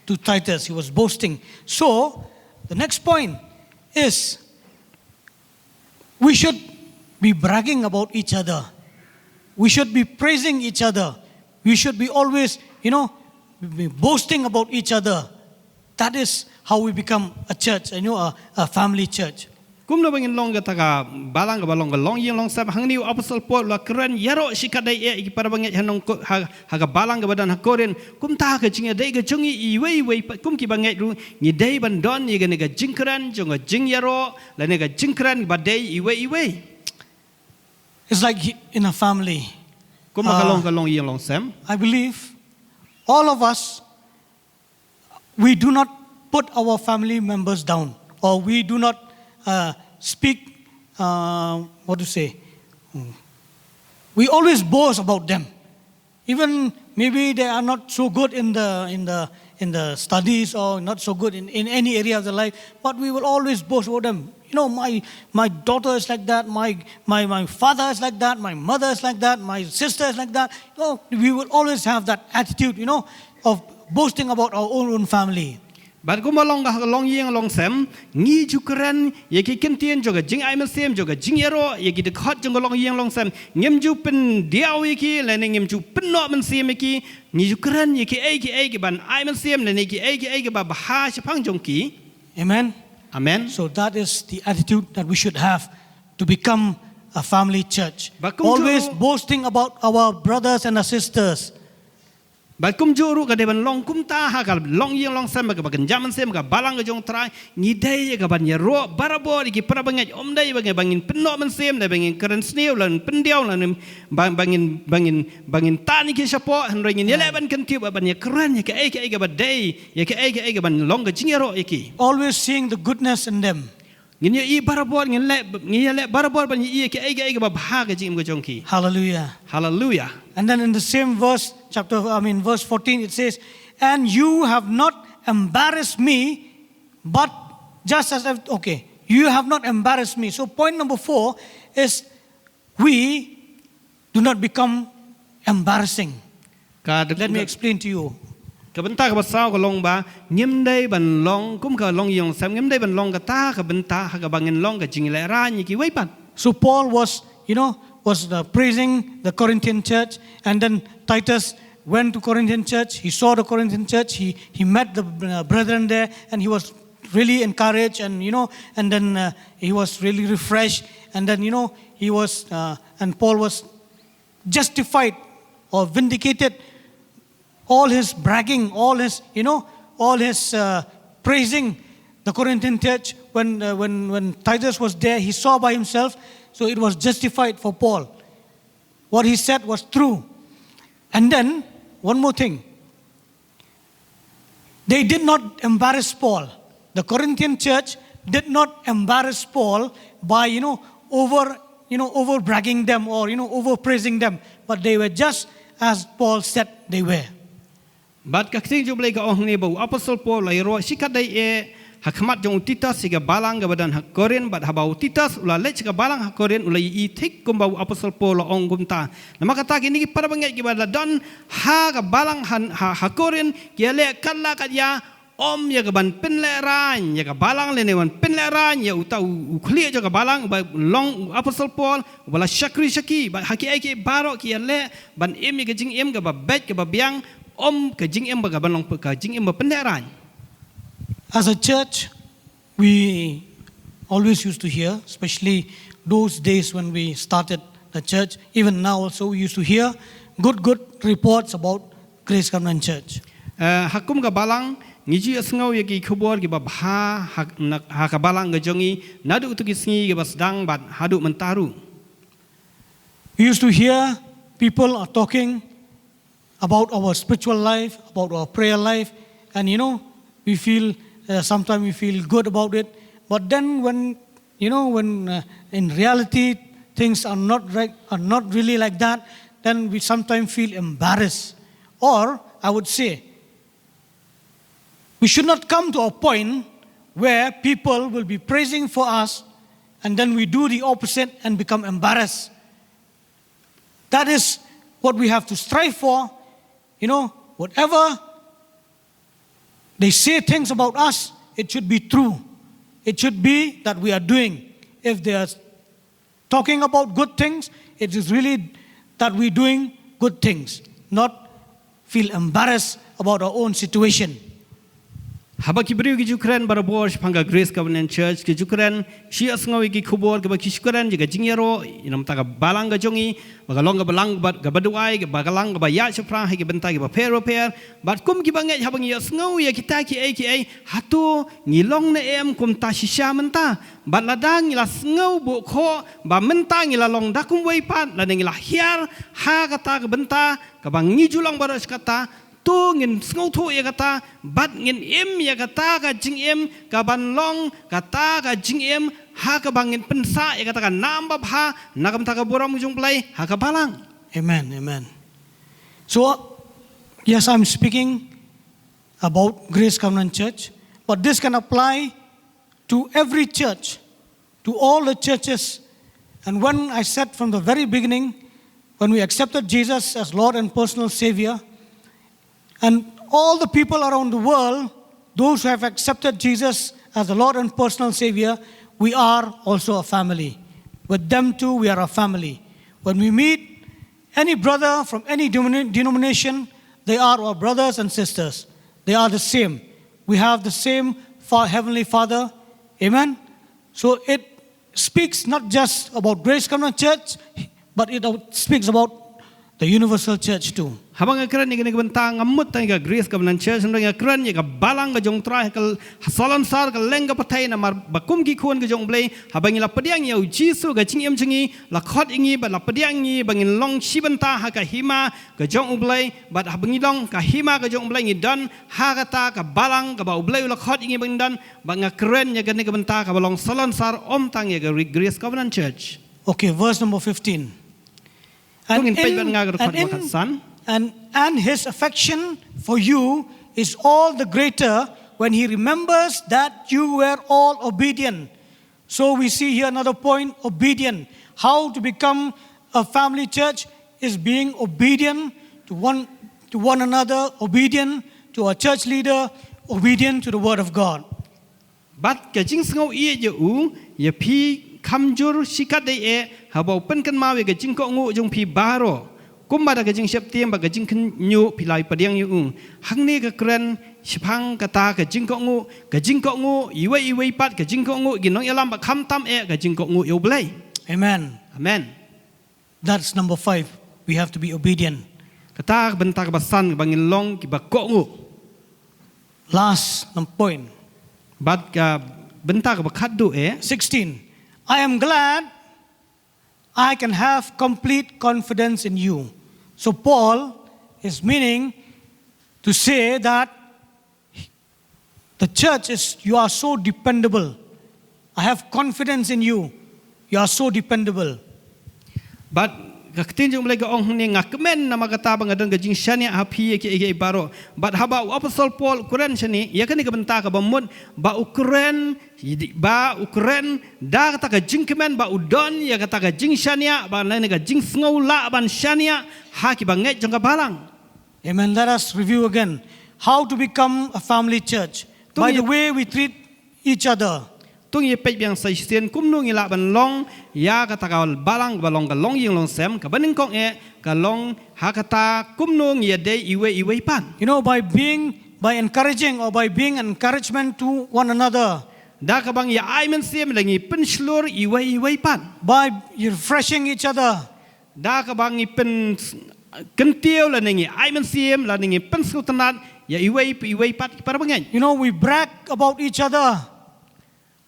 to Titus. He was boasting. So, the next point is we should be bragging about each other. We should be praising each other. We should be always, you know, be boasting about each other. That is how we become a church, you know, a, a family church. Kumno ba ngin long kata ka balang kaba long ka longïing longsem, hangne u Apostol Paul u la kren ïaroh shikatdei eh ïa ki para bangeit ha nong ko-, ha, ha ka balang kaba don ha Korinth. Kumta ka jingïadei ka jong ngi iwei iwei pat kum ki bangeit ruh, ngi dei ban don ïa kane ka jingkren jong ka jingïaroh lane ka jingkren ba dei iwei iwei. It's like in a family. Kum ka long ka longïing longsem. I believe all of us, we do not put our family members down, or we do not uh, speak, uh, what to say? Hmm. We always boast about them. Even maybe they are not so good in the in the in the studies or not so good in, in any area of the life, but we will always boast about them. You know, my my daughter is like that, my my my father is like that, my mother is like that, my sister is like that. You know, we will always have that attitude, you know, of boasting about our own, own family. Bad kumba long ka longïing longsem, ngi ju kren ïa ki kyntien jong ka jingai mynsiem, jong ka jingïaroh, ïa ki dkhot jong ka longïing longsem, ngim ju pyndiaw ïa ki lane ngim ju pynnoh mynsiem ïa ki, ngi ju kren ïa kiei kiei ki ban ai mynsiem lane kiei kiei kiba bha shaphang jong ki. Amen. Amen. So that is the attitude that we should have to become a family church. Always boasting about our brothers and our sisters. Bad kumjuh ruh ka dei ban long kumta ha ka longïing longsem, ka ba kynja mynsiem, ka balang ka jong U Trai, ngi dei ïa ka ban ïaroh barabor ïa ki para bangeit, ym dei ba ngin, ba ngin pynnoh mynsiem, dei ba ngin kren sniew, lane pyndiaw, lane ba, ba ngin, ba ngin, ba ngin tan ïa ki shapoh, hynrei ngin ïaleh ban kyntiew, ban ïakren ïa kaei kaei kaba dei, ïa kaei kaei ka ban long ka jingïaroh ïa ki. Always seeing the goodness in them. Ngin ïa i barabor, ngin leh, ngin ïa leh barabor ban ïa i kaei kaei kaba bha ka jingim ka jong ki. Hallelujah. Hallelujah. And then in the same verse, chapter, I mean, verse fourteen, it says, "And you have not embarrassed me, but just as I've, okay, you have not embarrassed me." So point number four is we do not become embarrassing. Ka, let me explain to you. Ka bynta kaba saw ka long ba ngim dei ban long kum ka longïing longsem, ngim dei ban long kata ka bynta ha kaba ngin long ka jinglehraiñ ïa kiwei pat. So Paul was, you know, was uh, praising the Corinthian church, and then Titus went to Corinthian church. He saw the Corinthian church. He he met the uh, brethren there, and he was really encouraged, and you know, and then uh, he was really refreshed, and then you know, he was uh, and Paul was justified or vindicated all his bragging, all his, you know, all his uh, praising the Corinthian church when, uh, when, when Titus was there, he saw by himself, so it was justified for Paul. What he said was true. And then, one more thing. They did not embarrass Paul. The Corinthian church did not embarrass Paul by, you know, over, you know, over bragging them or, you know, over praising them. But they were just as Paul said they were. Bad ka ktien jong U Blei ka ong hangne ba u Apostol Paul u la ïaroh shikatdei eh ha khmat jong u Titus sha ka balang kaba don ha Korinth, bad haba u Titus u la leit sha ka balang ha Korinth u la ïohi thik kumba u Apostol Paul u la ong kumta. Namar kata kine ki para bangeit kiba la don ha ka balang ha, ha, ha Korinth ki ïaleh katba katba ym ïa ka ban pynlehraiñ ïa ka balang lane ban pynlehraiñ ïa uta u, u khlieh jong ka balang ba long u Apostol Paul ba la shakri sha ki, bad ha kiei kiei baroh ki ïaleh ban im ïa ka jingim kaba beit kaba biang, ym ka jingim ba ka ban long ka jingim ba pynlehraiñ. As a church, we always used to hear, especially those days when we started the church, even now also we used to hear good, good reports about Grace Covenant Church. Eh, ha kum ka balang Ngi ju ïohsngew ïa ki khubor kiba bha ha, na, ha ka balang ka jong ngi, naduh tu ki sngi kiba sdang bad haduh mynta ruh. We used to hear people are talking about our spiritual life, about our prayer life, and you know, we feel, uh, sometimes we feel good about it. But then when, you know, when, uh, in reality things are not right, are not really like that, then we sometimes feel embarrassed. Or I would say, we should not come to a point where people will be praising for us and then we do the opposite and become embarrassed. That is what we have to strive for. You know, whatever they say things about us, it should be true. It should be that we are doing. If they are talking about good things, it is really that we're doing good things, not feel embarrassed about our own situation. Haba ki briew ki ju kren barabor shaphang ka Grace Covenant Church, ki ju kren, shu ïohsngew ïa ki khubor kiba ki ju kren, ïa ka jingïaroh ïa namar ka balang ka jong ngi, ba ka long ka balang ba, kaba duwai, ba ka long kaba ïaid shaphrang ha ki bynta kiba pher ba pher. Bad kum kiba ngeit, haba ngi ïohsngew ïa kita kiei kiei, hato ngi long ne em kumta shisha mynta? Bad lada ngi la sngewbha khot ba mynta ngi la long da kumwei pat, lada ngi la hiar ha kata ka bynta kaba ngi ju long baroh shi katta, to ngin sngewthuh ïa kata bad ngin im ïa kata ka jingim, kaban long kata ka jingim ha kaba ngin pynsah ïa kata ka nam babha na ka bynta ka burom jong U Blei ha ka balang. Amen, amen. So, yes, I'm speaking about Grace Covenant Church, but this can apply to every church, to all the churches. And when I said from the very beginning, when we accepted Jesus as Lord and personal Savior, and all the people around the world, those who have accepted Jesus as the Lord and personal Savior, we are also a family. With them too, we are a family. When we meet any brother from any demoni-, denomination, they are our brothers and sisters. They are the same. We have the same fa-, Heavenly Father. Amen? So it speaks not just about Grace Covenant Church, but it out-, speaks about the universal church too. Haba nga kren ïa kane ka bynta, ngam mut tang ïa ka Grace Covenant Church, hynrei nga kren ïa ka balang ka jong U Trai ha ka l-, ha salonsar ka leng ka pyrthei, namar ba kum ki khun ka jong U Blei, haba ngi la pdiang ïa U Jisu ha ka jingim jong ngi, la khot ïa ngi, bad la pdiang ïa ngi ba ngin long shi bynta ha ka hima ka jong U Blei, bad haba ngi long ka hima ka jong U Blei, ngi don ha kata ka balang kaba U Blei u la khot ïa ngi ba ngin don. Bad nga kren ïa kane ka bynta kaba long salonsar, ym tang ïa ka Re-, Grace Covenant Church. Okay, verse number fifteen. To ngin peit bad nga ka dkhot kaba khatsan. And, and his affection for you is all the greater when he remembers that you were all obedient. So we see here another point, obedient. How to become a family church is being obedient to one, to one another, obedient to our church leader, obedient to the word of God. Bad ka jingsngew ïeit ïa u, ïa phi kham jur shikatdei eh, haba u pynkynmaw ïa ka jingkohnguh jong phi baroh. Kumba da ka jingsheptieng bad ka jingkhynñiuh phi la pdiang ïa u. Hangne ka kren shaphang kata ka jingkohnguh, ka jingkohnguh, iwei iwei pat ka jingkohnguh, ki nongïalam bad khamtam eh ka jingkohnguh ïa U Blei. Amen. Amen. That's number five. We have to be obedient. Kata ka bynta kaba san kaba ngin long kiba kohnguh. Last num-, point. Bad ka bynta kaba khatduh eh. Sixteen. I am glad I can have complete confidence in you. So Paul is meaning to say that the church is, you are so dependable. I have confidence in you. You are so dependable. Bad ka ktien jong U Blei ka ong hangne, nga kmen namar kata ba nga don ka jingshaniah ha phi ïa kiei kiei baroh. Bad haba u apostol Paul u kren shane ïa kane ka bynta kaba mut ba u kren, ba u kren da kata ka jingkmen ba u don ïa kata ka jingshaniah, ba lane ka jingsngew lah ban shaniah ha kiba ngeit jong ka balang. Amen. Let us review again how to become a family church. By the way we treat each other. To ngin peit biang sa shisien kumno ngi lah ban long ïa kata ka balang ba long ka longïing longsem, kaba nyngkong eh ka long ha kata kumno ngi ïadei iwei iwei pat. You know, by being, by encouraging or by being an encouragement to one another. Da kaba ngi ai mynsiem lane ngi pynshlur iwei iwei pat. By refreshing each other. Da kaba ngi pyn-, kyntiew lane ngi ai mynsiem lane ngi pynsngewtynnad ïa iwei pa iwei pat ki para bangeit. You know, we brag about each other.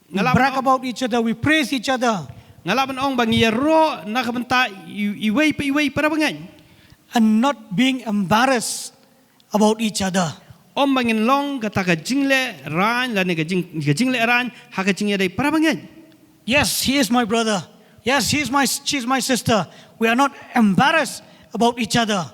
We brag about each other. We praise each other. Nga lah ban ong ba ngi ïaroh na ka bynta i- iwei pa iwei para bangeit. And not being embarrassed about each other. Ym ba ngin long kata ka jingleh rain lane ka jing ka jingleh rain ha ka jingïadei para bangeit. Yes, he is my brother. Yes, he is my, she is my sister. We are not embarrassed about each other.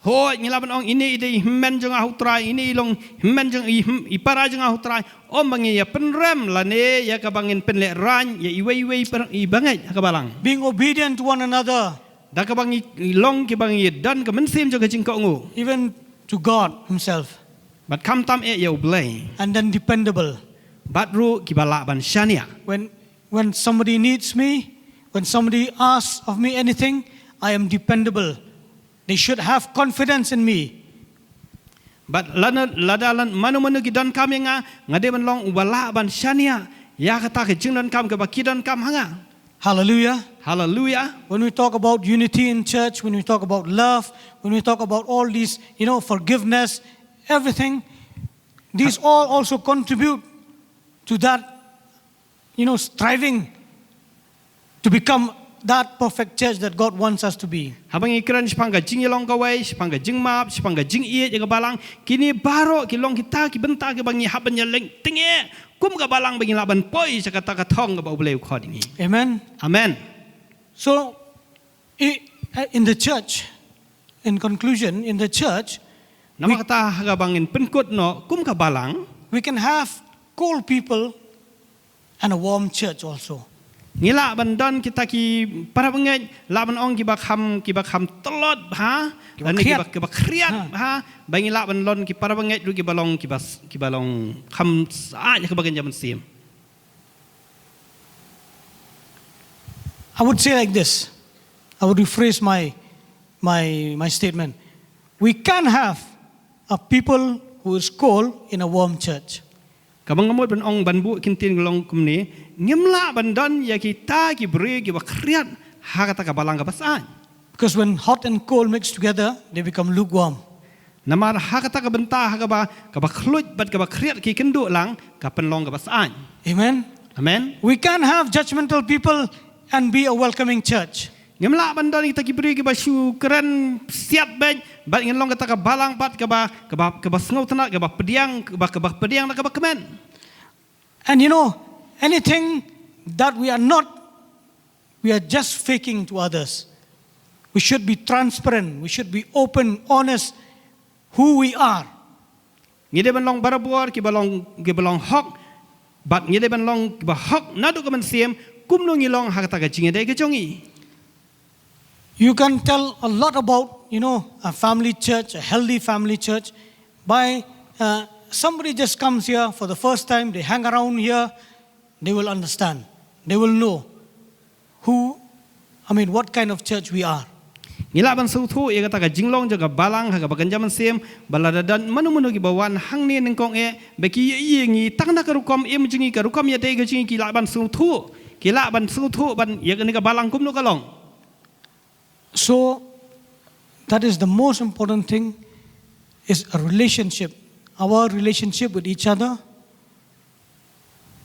Hooid, ngi lah ban ong ine i dei i hynmen jong nga ha u Trai, ine i long hynmen jong i, hym- i para jong nga ha u Trai. Ym ba ngi ïa pynrem lane ïa kaba ngin pynleh rain ïa iwei iwei i bangeit ha ka balang. Being obedient to one another. Da kaba ngi long kiba ngi don ka mynsiem jong ka jingkohnguh. Even to God himself. Bad khamtam eh ïa U Blei. And then dependable. Bad ruh kiba lah ban shaniah. When when somebody needs me, when somebody asks of me anything, I am dependable. They should have confidence in me. Bad lada lada lada mano mano ki donkam ïa nga, nga dei ban long uba lah ban shaniah ïa kata ka jingdonkam kaba ki donkam ha nga. Hallelujah. Hallelujah. When we talk about unity in church, when we talk about love, when we talk about all these, you know, forgiveness, everything, these all also contribute to that, you know, striving to become that perfect church that God wants us to be. Haba ngi kren shaphang ka jingïalong kawei, shaphang ka jingmap, shaphang ka jingïeit ïa ka balang, kine baroh ki long kita ki bynta kiba ngi hap ban ïaleh tyngeh kum ka balang ba ngi lah ban poi sha kata ka thong kaba U Blei u khot ïa ngi. Amen. Amen. So, i- uh, in the church, in conclusion, in the church, namar kata ha kaba ngin pynkut noh kum ka balang, we can have cold people and a warm church also. Ngi lah ban don kita ki para bangeit, lah ban ong kiba kham kiba kham tlot bha, kiba khriat bha, ba ngi lah ban don ki para bangeit ruh kiba long kiba kiba long kham sah ïa kaba kynja mynsiem. I would say like this. I would rephrase my my my statement. We can't have a people who is cold in a warm church. Kaba nga mut ban ong ban buh ki ktien ka long kumne, ngim lah ban don ïa kita ki briew kiba khriat ha kata ka balang kaba sah. Because when hot and cold mix together, they become lukewarm. Namar ha kata ka bynta ha kaba kaba khluit bad kaba khriat ki kynduh lang ka pynlong kaba sah. Amen. Amen. We can't have judgmental people and be a welcoming church. Ngim lah ban don kita ki briew kiba shu kren siat bad bad ngin long kata ka balang pat kaba kaba kaba sngewtynnat kaba pdiang kaba kaba pdiang da kaba kmen. And you know, anything that we are not, we are just faking to others. We should be transparent. We should be open, honest, who we are. Ngi dei ban long barabor kiba long kiba long hok bad ngi dei ban long kiba hok naduh ka mynsiem kumno ngi long ha kata ka jingïadei ka jong ngi. You can tell a lot about, you know, a family church, a healthy family church, by uh, somebody just comes here for the first time, they hang around here, they will understand. They will know who, I mean, what kind of church we are. Ngi lah ban sngewthuh ïa kata ka jinglong jong ka balang ha kaba kynja mynsiem ba lada don mano mano kiba wan hangne nyngkong eh ba ki ïa ngi tang na ka rukom im jong ngi ka rukom ïadei ka jong ngi ki lah ban sngewthuh ki lah ban sngewthuh ban ïa kane ka balang kumno ka long. So that is the most important thing, is a relationship, our relationship with each other,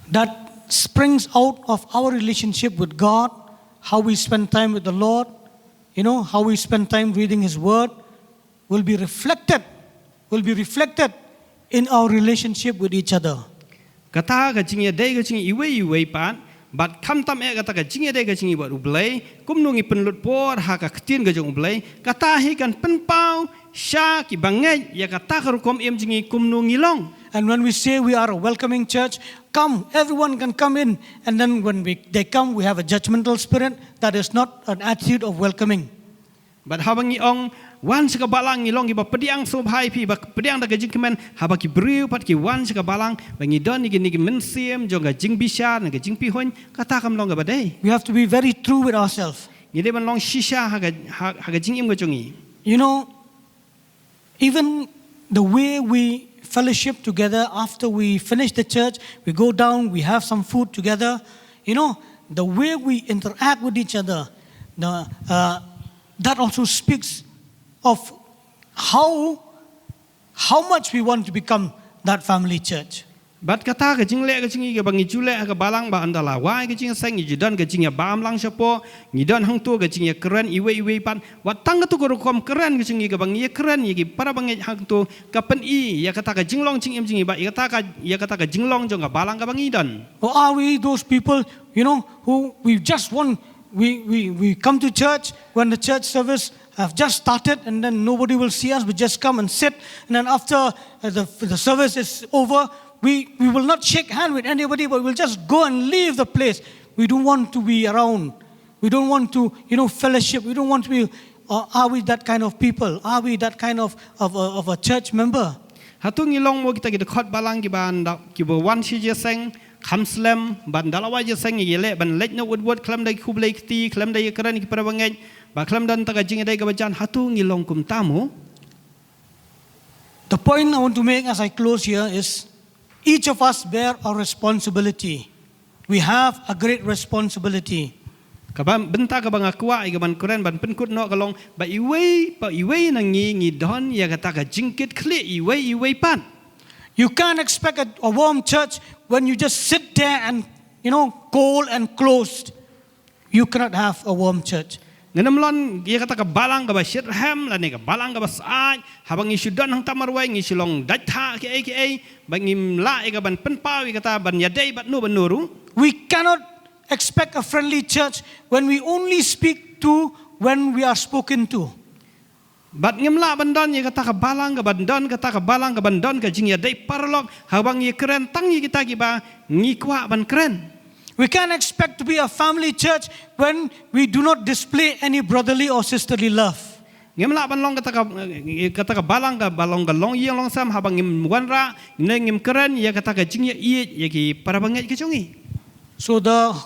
that springs out of our relationship with God, how we spend time with the Lord, you know, how we spend time reading His Word, will be reflected, will be reflected in our relationship with each other. Kata ka jingïadei ka jong ngi iwei iwei pat, bad khamtam eh kata ka jingïadei ka jong ngi bad U Blei, kumno ngi pynlut por ha ka ktien ka jong U Blei, kata hi kan pynpaw sha ki bangeit ïa kata ka rukom im jong ngi kumno ngi long. And when we say we are a welcoming church, come, everyone can come in. And then when we, they come, we have a judgmental spirit. That is not an attitude of welcoming. Bad haba ngi ong wan sha ka balang ngi long kiba pdiang sngewbha ïa phi ba pdiang da ka jingkmen haba ki briew pat ki wan sha ka balang ba ngi don ïa kine ki mynsiem jong ka jingbishar na ka jingpihuiñ kata kam long kaba dei. We have to be very true with ourselves. Ngi dei ban long shisha ha ka ha, ha ka jingim ka jong ngi. You know, even the way we fellowship together after we finish the church, we go down, we have some food together. You know, the way we interact with each other, the, uh, that also speaks of how how much we want to become that family church. Bad kata ka jingleh ka jong ngi kaba ngi ju leh ha ka balang ba ynda la wai ka jingïaseng ngi ju don ka jingïabam lang shapoh, ngi don hangto ka jingïakren iwei iwei pat. Wat tang kato ka rukom kren ka jong ngi kaba ngi ïakren ïa ki para bangeit hangto ka pyni ïa kata ka jinglong jingim jong ngi bad ïa kata ka, ïa kata ka jinglong jong ka balang kaba ngi don. Or are we those people, you know, who we just want, we, we, we come to church when the church service have just started, and then nobody will see us, we just come and sit, and then after uh, the, the service is over, we, we will not shake hand with anybody, but we'll just go and leave the place. We don't want to be around. We don't want to, you know, fellowship. We don't want to be, uh, are we that kind of people? Are we that kind of, of, of a church member? Hato ngi long mo kita ki dkhot balang kiba ynda kiba wan sha jingïaseng kham slem, bad ynda la wai jingïaseng ngi leh ban leit noh wut wut khlem da ki khublei kti, khlem da ïakren ki para bangeit, bad khlem da kata ka jingïadei kaba jan, hato ngi long kumta mo? The point I want to make as I close here is each of us bear a responsibility. We have a great responsibility. Kaba bynta kaba nga kwah ïa kaban kren ban pynkut noh ka long ba iwei pa iwei na ngi ngi don ïa kata ka jingkit khlieh iwei iwei pat. You can't expect a, a warm church when you just sit there and, you know, cold and closed. You cannot have a warm church. Ngin ym long ïa kata ka balang kaba shitrhem lane ka balang kaba syaid haba ngi shu don hangta marwei ngi shu long dait thah kiei kiei ba ngim lah ïa kaban pynpaw ïa kata ban ïadei bad no bad no ruh. We cannot expect a friendly church when we only speak to when we are spoken to. Bad ngim lah ban don ïa kata ka balang kaban don kata ka balang kaban don ka jingïadei paralok haba ngi kren tang ïa kita kiba ngi kwah ban kren. We can't expect to be a family church when we do not display any brotherly or sisterly love. Ngim lah ban long kata ka, kata ka balang kaba long ka longïing longsem haba ngim wanrah ne ngim kren ïa kata ka jingïaieit ïa ki para bangeit ka jong ngi. So the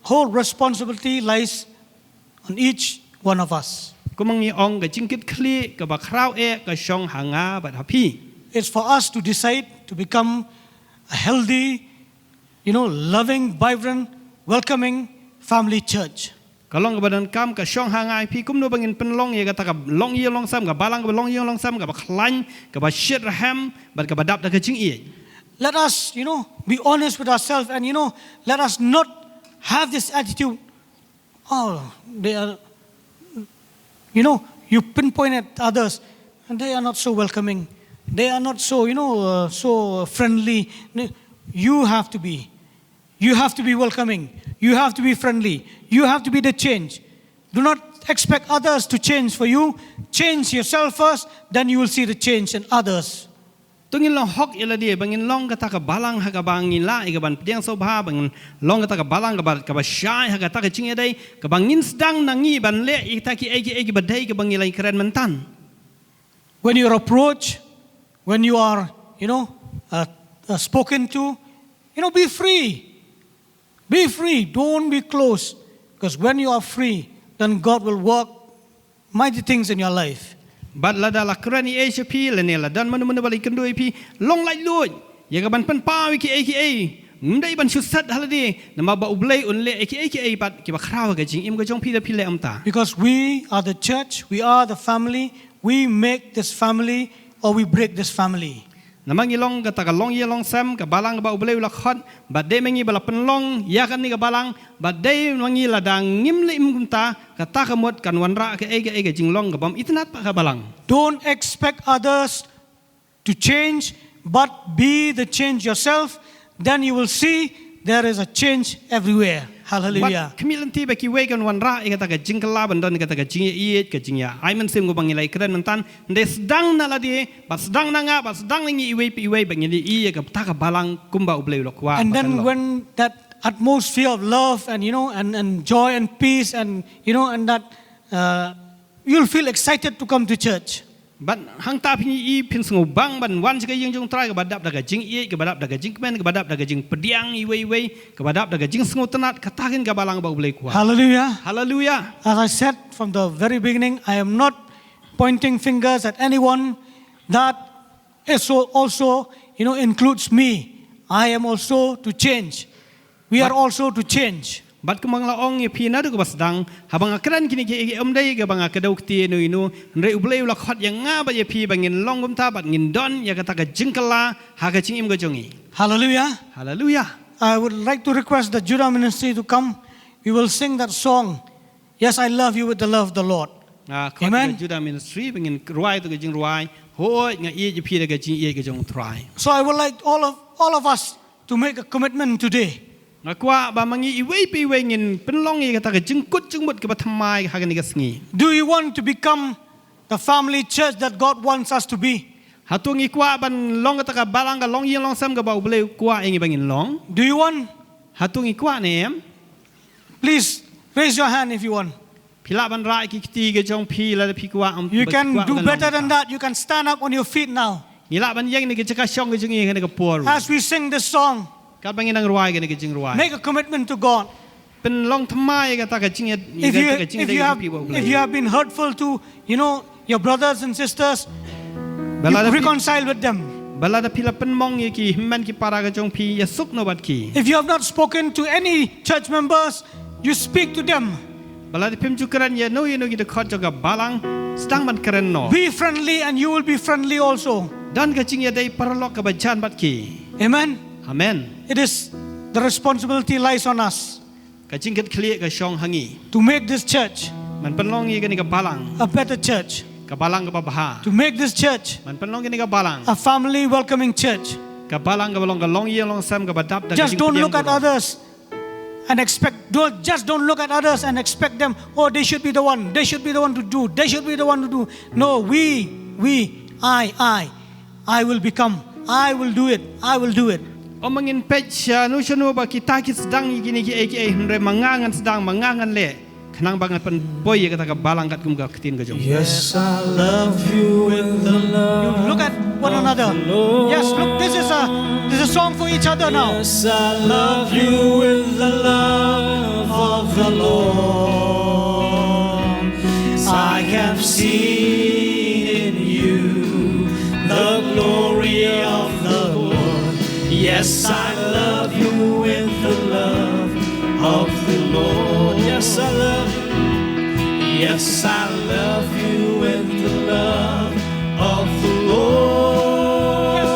whole responsibility lies on each one of us. Kumba ngi ong ka jingkit khlieh kaba khraw eh ka shong ha nga bad ha phi. It's for us to decide to become a healthy, you know, loving, vibrant, welcoming family church. Ka long kaba donkam ka shong ha nga ha phi kumno ba ngin pynlong ïa kata ka longïing longsem ka balang kaba longïing longsem kaba khlaiñ kaba shitrhem bad kaba dap da ka jingïeit. Let us, you know, be honest with ourselves and, you know, let us not have this attitude, oh, they are, you know, you pinpoint at others, and they are not so welcoming. They are not so, you know, uh, so friendly. No, you have to be. You have to be welcoming. You have to be friendly. You have to be the change. Do not expect others to change for you. Change yourself first, then you will see the change in others. To ngin long hok ïa lade ba ngin long kata ka balang ha kaba ngin lah ïa kaban pdiang sngewbha ba ngin long kata ka balang kaba kaba shai ha kata ka jingïadei kaba ngin sdang na ngi ban leh ïa kita kiei kiei kiba dei kaba ngi la kren mynta. When you are approached, when you are, you know, uh, uh, spoken to, you know, be free. Be free. Don't be closed. Because when you are free, then God will work mighty things in your life. Bad lada la kren ïa ei sha phi lane la don mano mano ba la ïakynduh ïa phi, long laitluid ïa kaban pynpaw ïa kiei kiei. Ym dei ban shu set ha lade namar ba U Blei un leh ïa kiei kiei pat kiba khraw ha ka jingim ka jong phi da phi leh mynta. Because we are the church, we are the family, we make this family or we break this family. Namar ngi long kata ka longïing longsem ka balang kaba U Blei u la khot bad dei ma ngi ba la pynlong ïa kane ka balang bad dei ma ngi lada ngim leh im kumta kata ka mut kan wanrah kaei kaei ka jinglong kabym itynnad pat ha ka balang. Don't expect others to change, but be the change yourself. Then you will see there is a change everywhere. Hallelujah. Wat khmih lynti ba kiwei kan wanrah ïa kata ka jingkylla ban don kata ka jingïaieit ka jingïa ai mynsiem kumba ngi la kren mynta. Hynrei sdang na lade bad sdang na nga bad sdang na ngi iwei pa iwei ba ngin ïohi ïa kata ka balang kumba U Blei u la kwah. And then when that atmosphere of love and, you know, and, and joy and peace and, you know, and that uh, you'll feel excited to come to church. Bad hangta phin ïohi phin sngewbang ban wan sha ka ïing jong U Trai kaba dap da ka jingïeit kaba dap da ka jingkmen kaba dap da ka jingpdiang iwei iwei kaba dap da ka jingsngewtynnad kata kein ka balang ba U Blei u kwah. Hallelujah. Hallelujah. As I said from the very beginning, I am not pointing fingers at anyone. That is so also, you know, includes me. I am also to change. We are also to change. Bad kumba nga la ong ïa phi naduh kaba sdang, haba nga kren kine kiei kiei, ym dei kaba nga kdew kti ïano ïano, hynrei U Blei u la khot ïa nga bad ïa phi ba ngin long kumta bad ngin don ïa kata ka jingkylla ha ka jingim ka jong ngi. Hallelujah. Haleluya. I would like to request the Judah Ministry to come. We will sing that song, "Yes, I Love You with the Love of the Lord." Ah, khot Amen. Ka Judah Ministry ba ngin rwai ïa ka jingrwai, Hooid nga ïeit ïa phi da ka jingïeit ka jong U Trai. So I would like all of, all of us to make a commitment today. Nga kwah ba ma ngi iwei pa iwei ngin pynlong ïa kata ka jingkut jingmut kaba thymmai ha kane ka sngi. Do you want to become the family church that God wants us to be? Hato ngi kwah ban long kata ka balang, ka longïing longsem kaba U Blei u kwah ïa ngi ba ngin long? Do you want? Hato ngi kwah ne em? Please raise your hand if you want. Phi lah ban rah ki kti ka jong phi lada phi kwah, um, You ba can kwah do ban better long than kata. That. You can stand up on your feet now. Ngi lah ban ïeng na ka jaka shong ka jong ngi ha kane ka por. As we sing this song, Katba ngi nang rwai kane ka jingrwai. Make a commitment to God. Pynlong thymmai ïa kata ka jingïa, If you, kata ka if jingïadei you ka have, jong phi bad U Blei. If you have been hurtful to, you know, your brothers and sisters, Ba lada phi, reconcile with them. Ba lada phi la pynmong ïa ki hynmen ki para ka jong phi, ïasuk noh bad ki. If you have not spoken to any church members, you speak to them. Ba lada phim ju kren ïano ïano ki dkhot jong ka balang, sdang ban kren noh. Be friendly and you will be friendly also. Don ka jingïadei paralok kaba jan bad ki. Amen. Amen. It is, the responsibility lies on us. Ka jingkitkhlieh ka shong ha ngi. To make this church, man pynlong ïa kane ka balang, a better church. Ka balang kaba bha. To make this church, man pynlong kane ka balang, a family welcoming church. Ka balang kaba long ka longïing longsem kaba dap da ka jingpdiang. Just don't look at others and expect, don't, just don't look at others and expect them, "Oh, they should be the one, they should be the one to do, they should be the one to do." No, we, we, I, I. I will become. I will do it. I will do it. Ym ngin peit shano shano ba kita ki sdang ïa kine kiei kiei, hynrei ma nga ngan sdang, ma nga ngan leh. Khnang ba ngan pynpoi ïa kata ka balang katkum ka ktien ka jong. Yes, I love you in the love. You look at one another. Yes, look, this is a, this is a song for each other now. Yes, I love you in the love of the Lord. I have seen in you the glory of the Lord. Yes, I love you with the love of the Lord. Yes, I love you. Yes, I love you with the love of the Lord.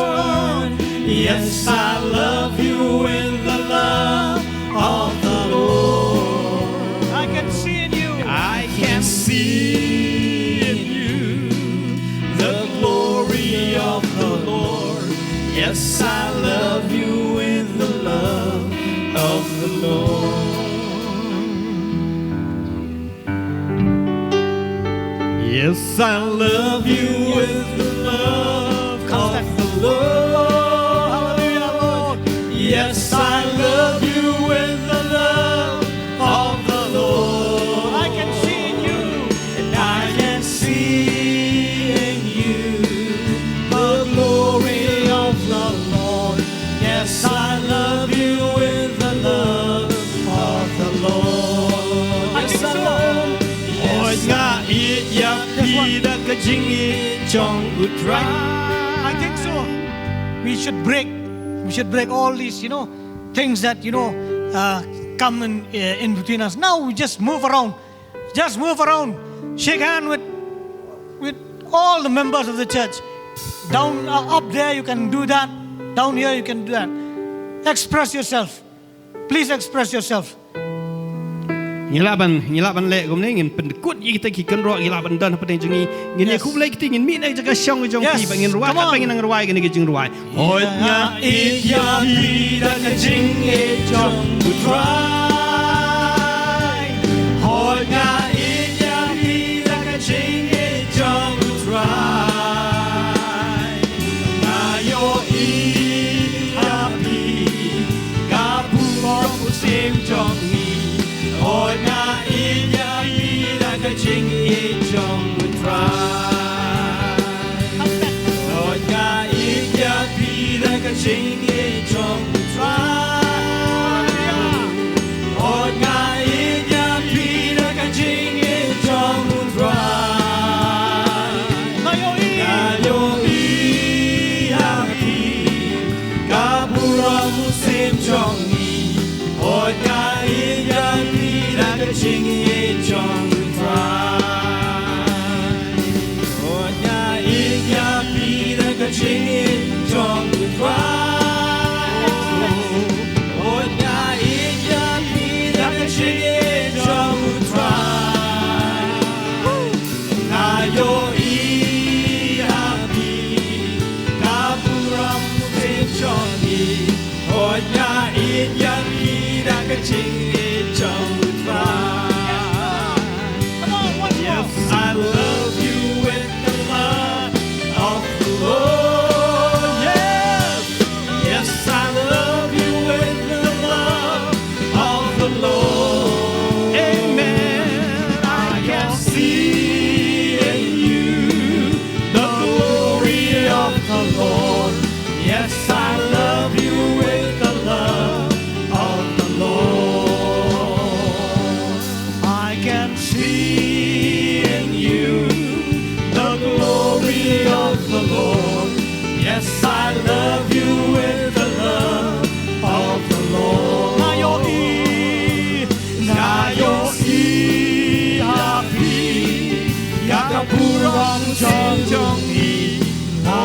Yes, I love you with the love of the Lord. I can see in you. I can see in you the glory of the Lord. Yes, I love you in the love of the Lord. Yes, I love you with the love of the Lord. Hallelujah, Lord. Yes, I love you with the love of the Lord. I can see in you. I can see in you the glory of the Lord. Yes, I love you with the love of the Lord. Yes, I love. Hooid nga ïeit ïa phi da ka jingïeit jong U Trai. I think so. We should break. We should break all these, you know, things that, you know, uh, come in, uh, in between us. Now we just move around. Just move around. Shake hand with, with all the members of the church. Down, uh, up there you can do that. Down here you can do that. Express yourself. Please express yourself. Ngi lah ban, ngi lah ban leh kumne, ngin pynkut ïa kita ki kynroh, ngi lah ban don hapdeng jong ngi. Ngin ïa khublei kti, ngin mih na ka jaka shong jong phi, ba ngin rwai, ba ngin nang rwai kane ka jingrwai. Hooid nga ïeit ïa phi da ka jingïeit jong U Trai. Hooid nga ïeit ïa phi da ka jingïeit jong U Trai. Nga ïohi ïa phi ka burom u syiem jong ngi. Hooid nga ïeit ïa phi da ka jingïeit jong U Trai. Hooid nga ïeit ïa phi da ka jingïeit jong U Trai. Come on, once more. Yes, I love you with the love of the Lord. Yes, yes, I love you with the love of the Lord. Amen. I can see in you the glory of the Lord. Yes, I love you with the love of the Lord. I can see in you the glory of the Lord. Yes, I love you with the love of the Lord. Nga ïohi, nga ïohi ha phi ïa ka burom jong ngi. Nga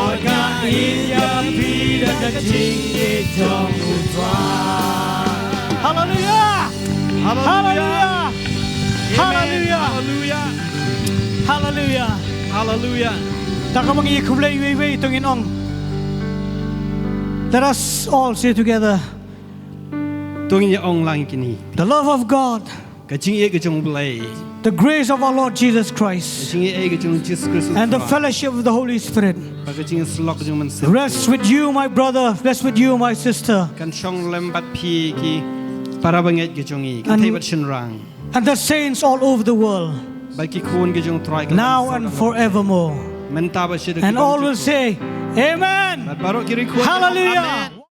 ïohi ïa phi da ka jingïeit jong U Trai. Hallelujah. Hallelujah. Hallelujah. Amen. Hallelujah. Hallelujah. Hallelujah. Hallelujah. Te kumba ngi khublei iwei iwei to ngin ong. Let us all say together. To ngin ong lang kine. The love of God. Ka jingïeit ka jong U Blei. The grace of our Lord Jesus Christ. Ka jingïeit ka jong Jesus Christ. And the fellowship of the Holy Spirit. Bad ka jingïasyllok ka jong U Mynsiem. Rest with you, my brother. Rest with you, my sister. Kan shong lem bad phi ki para bangeit ki jong ngi. Kan thei bad shynrang. And the saints all over the world. Bad ki khun ki jong U Trai. Now and forevermore. Mynta bad shaduh. And all will say, Amen. Bad baroh ki riewkhuid. Hallelujah. Amen.